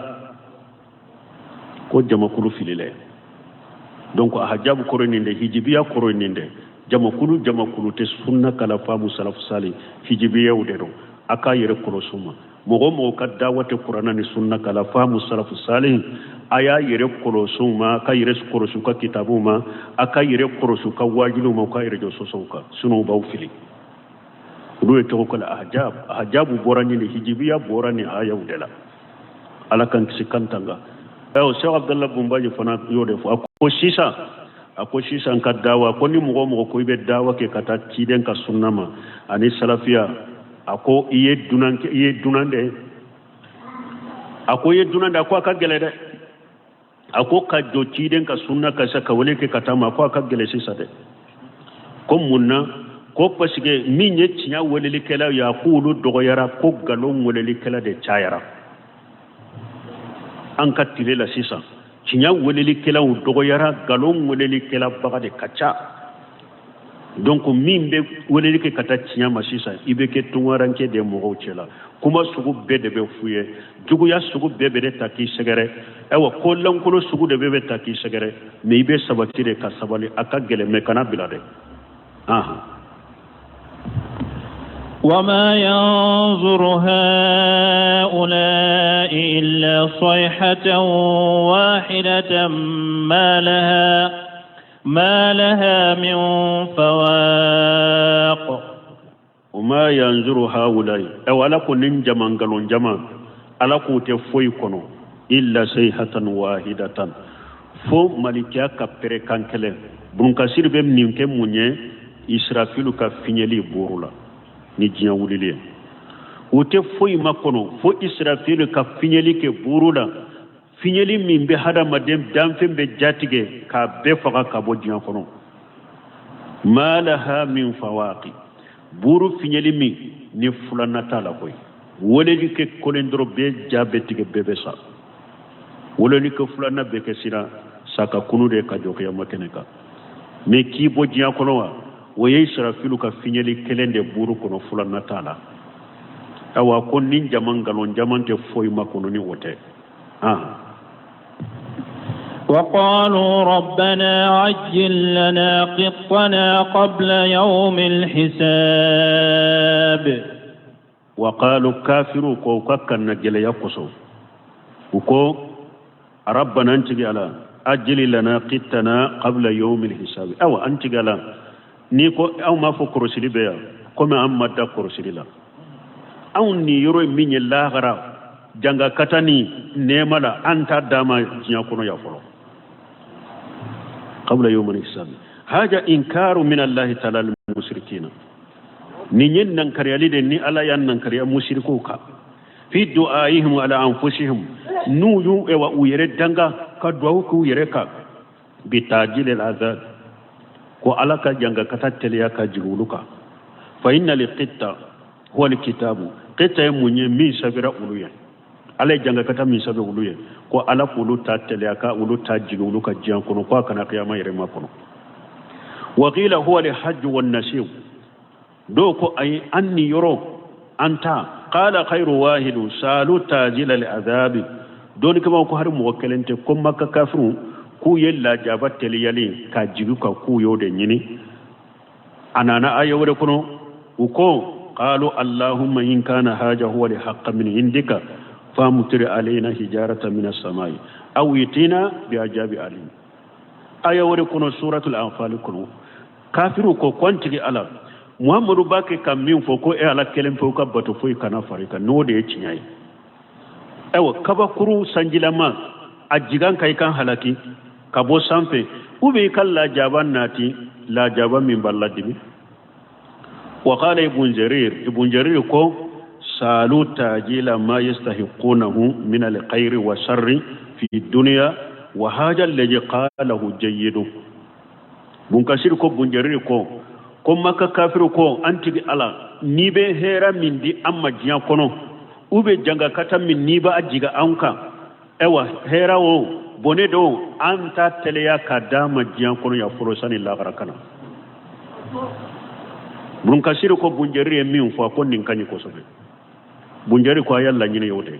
ko jamakulu filila. Donc ahajabu kɔrɔ nin de, hijibiya kɔrɔ nin de. Jamakulu jamakulu tɛ sunna kan ala faamu salafu sali, hijibiyaw de don. A k'a yɛrɛ kɔlɔsi ma. Mɔgɔ o mɔgɔ ka dawa tɛ kuranna ni sunna kan ala faamu salafu sali, a y'a yɛrɛ kɔlɔsi ma, a ka yɛrɛ kɔlɔsi u ka kitabuw ma, a ka yɛrɛ kɔlɔsi u ka wajuliw ma, u ka yɛrɛ jɔ sɔsɔw kan, sinon u b'aw fili. Olu ye tɔgɔ ko la ahajab. Ahajabu bɔra nin de, hijibiya bɔra nin ayaw de la. Ala k'an kisi k'an tanga. Ayiwa, Cheikh Abdallah Bumbaji fana y'o de fɔ. A ko sisan ka dawa ko ni mɔgɔ o mɔgɔ ko i bɛ dawa kɛ ka taa ciden ka sunna ma ani salafiya, a ko i ye dunan, i ye dunan de. A ko i ye dunan de. A ko a ka gɛlɛ dɛ. A ko ka jɔ ciden ka sunna ka se ka wele kɛ ka taa ma, a ko a ka gɛlɛ sisan dɛ. Ko mun na? Ko parce que min ye tiɲɛ welelikɛla ye, a ko olu dɔgɔyara, ko nkalon welelikɛla de cayara an ka tile la sisan. Tiɲɛ welelikɛlaw dɔgɔyara, nkalon welelikɛlabaga de ka ca. Donc min bɛ weleli kɛ ka taa tiɲɛ ma sisan, i bɛ kɛ tungarankɛ de mɔgɔw cɛ la. Kuma sugu bɛɛ de bɛ f'u ye, juguya sugu bɛɛ bɛ de ta k'i sɛgɛrɛ, ayiwa, ko lankolon sugu de bɛ bɛ ta k'i sɛgɛrɛ. Mais i bɛ sabati de ka sabali. A ka gɛlɛn, mais kana bila dɛ. Ahan. وما ينظر هؤلاء إلا صيحة واحدة ما لها من فواق. وما ينظر هؤلاء, ayiwa, Ala ko nin jama nkalon jama, Ala k'u tɛ foyi kɔnɔ إلا صيحة واحدة, fo malikiya ka pɛrɛkan kɛlɛ. Bunkasiri bɛ nin kɛ mun ye? Israfilu ka fiɲɛli buru la ni diɲɛ wulili ye. U tɛ foyi ma kɔnɔ fo Israfilu ka fiɲɛli kɛ buru la, fiɲɛli min bɛ hadamaden danfɛn bɛ jatigɛ k'a bɛɛ faga ka bɔ diɲɛ kɔnɔ. ما لها من فواق, buru fiɲɛli min ni filanan t'a la koyi. Weleli kɛ kolen dɔrɔn, bɛɛ ja bɛ tigɛ, bɛɛ bɛ sa. Weleli kɛ filanan bɛ kɛ sira sa ka kunu de ka jɔ kiyama kɛnɛ kan. Mais k'i bɔ diɲɛ kɔnɔ wa, o ye Israfilu ka fiɲɛli kelen de buru kɔnɔ, filanan t'a la. Awa, ko nin jama nkalon jama tɛ foyi ma kɔnɔ ni o tɛ. Ah. وقالوا ربنا عجل لنا قطنا قبل يوم الحساب. وقالوا, kafiru ko u ka kanna gɛlɛya kosɔn, u ko ربنا, an tigi Ala, عجل لنا قطنا قبل يوم الحساب. Awa, an tigi Ala, n'i ko aw m'a fɔ kɔrɔsili bɛ yan, komi an ma da kɔrɔsili la, anw ni yɔrɔ min ye lahara janga kata ni nɛɛma la, an t'a d'a ma diɲɛ kɔnɔ yan fɔlɔ. قبل يوم الحساب, هذا إنكار من الله تعالى للمشركين. Nin ye nankariyali de ni Ala y'a nankariya musirikuw kan في دعائهم على أنفسهم, n'u y'u ewa u yɛrɛ danga ka duwawu k'u yɛrɛ kan بتعجيل العذاب, ko Ala ka janga ka taa teliya ka jigin olu kan. فإن القط هو الكتاب. قط ye mun ye? Min sɛbɛra olu ye, Ala ye janga ka taa min sɛbɛn olu ye, ko Ala k'olu ta teliya ka olu ta jigin olu ka diɲɛ kɔnɔ, ko a kana kiyama yɛrɛ ma kɔnɔ. وقيل هو الحج والنسيء. Dɔw ko ayi, an ni yɔrɔ an ta. قال غير واحد سألوا تعجيل العذاب. Dɔnnikɛbaw ko hari mɔgɔ kelen tɛ, ko Maka kafiru k'u ye lajaba teliyali ka jigi ka k'u y'o de ɲini. A nana aya wɛrɛ kɔnɔ, u ko قالوا اللهم إن كان هذا هو الحق من عندك فأمطر علينا حجارة من السماء أو ائتنا بعذاب أليم. Aya wɛrɛ kɔnɔ, suratul Anfal kɔnɔ, kafiru ko ko an tigi Ala, Muhammadu b'a kɛ ka min fɔ ko e Ala kelen pewu ka bato, foyi kana fara i kan, n'o de ye tiɲɛ ye, ayiwa, kabakuru sanjilama a jigan ka i kan halaki ka bɔ sanfɛ, u bɛ i ka lajaba nati, lajaba min b'a ladimi. وقال ابن جرير, ابن جرير ko سألوا تعجيل ما يستحقونه من الخير والشر في الدنيا وهذا الذي قاله جيد. Bunkasiri ko Bunjariri ko ko Maka kafiriw ko an tigi Ala n'i bɛ hɛrɛ min di an ma diɲɛ kɔnɔ u bɛ jangakata min n'i b'a jigin an kan ayiwa hɛrɛ o bɔnɛ don an ta teliya ka d'an ma diɲɛ kɔnɔ yan fɔlɔ sani lahara ka na. Bunkasiri ko Bunjariri ye min fɔ ko nin ka ɲi kosɛbɛ. Bunjariri ko a y'a laɲini ye o de ye.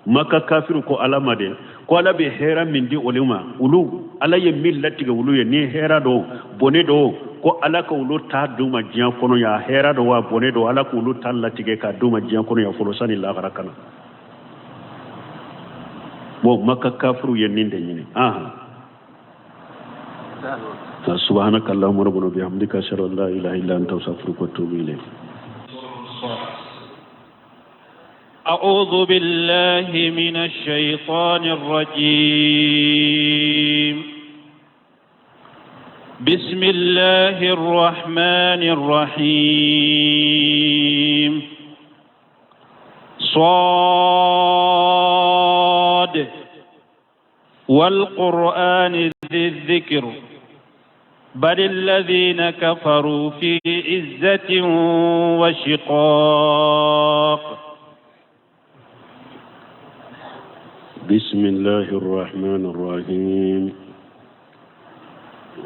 Maka kafiriw ko Ala ma de ko Ala bɛ hɛrɛ min di olu ma olu Ala ye min latigɛ olu ye ni hɛrɛ don bɔnɛ don ko Ala ka olu ta d'u ma diɲɛ kɔnɔ yan hɛrɛ don wa bɔnɛ don Ala k'olu ta latigɛ k'a d'u ma diɲɛ kɔnɔ yan fɔlɔ sani lahara ka na. Bon Maka kafiriw ye nin de ɲini ahan. Subhanaka Allahumma rabbana bihamdika ashhadu an la ilaha illa anta astaghfiruka wa atubu ilayk. أعوذ بالله من الشيطان الرجيم بسم الله الرحمن الرحيم صاد والقرآن ذي الذكر بل الذين كفروا في عزة وشقاق. بسم الله الرحمن الرحيم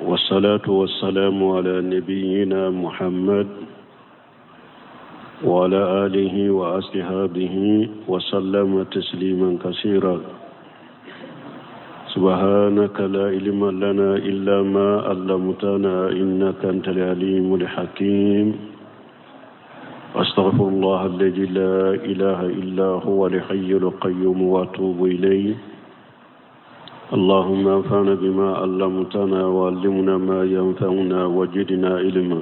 والصلاة والسلام على نبينا محمد وعلى آله وأصحابه وسلم تسليما كثيرا. سبحانك لا علم لنا إلا ما علمتنا إنك أنت العليم الحكيم. أستغفر الله الذي لا إله إلا هو الحي القيوم وأتوب إليه. اللهم انفعنا بما علمتنا وعلمنا ما ينفعنا وزدنا علما.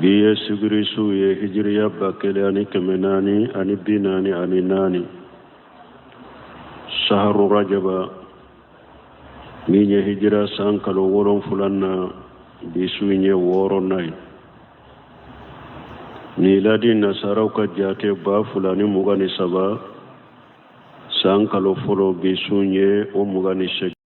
Bi ye sibiri su ye hijiriya 1444 saharu rajaba min ye hijira san kalo wolonfila na bi su in ye wɔɔrɔnan ye miladi nasaraw ka jate 2023 san kalo fɔlɔ bi su ye o 28.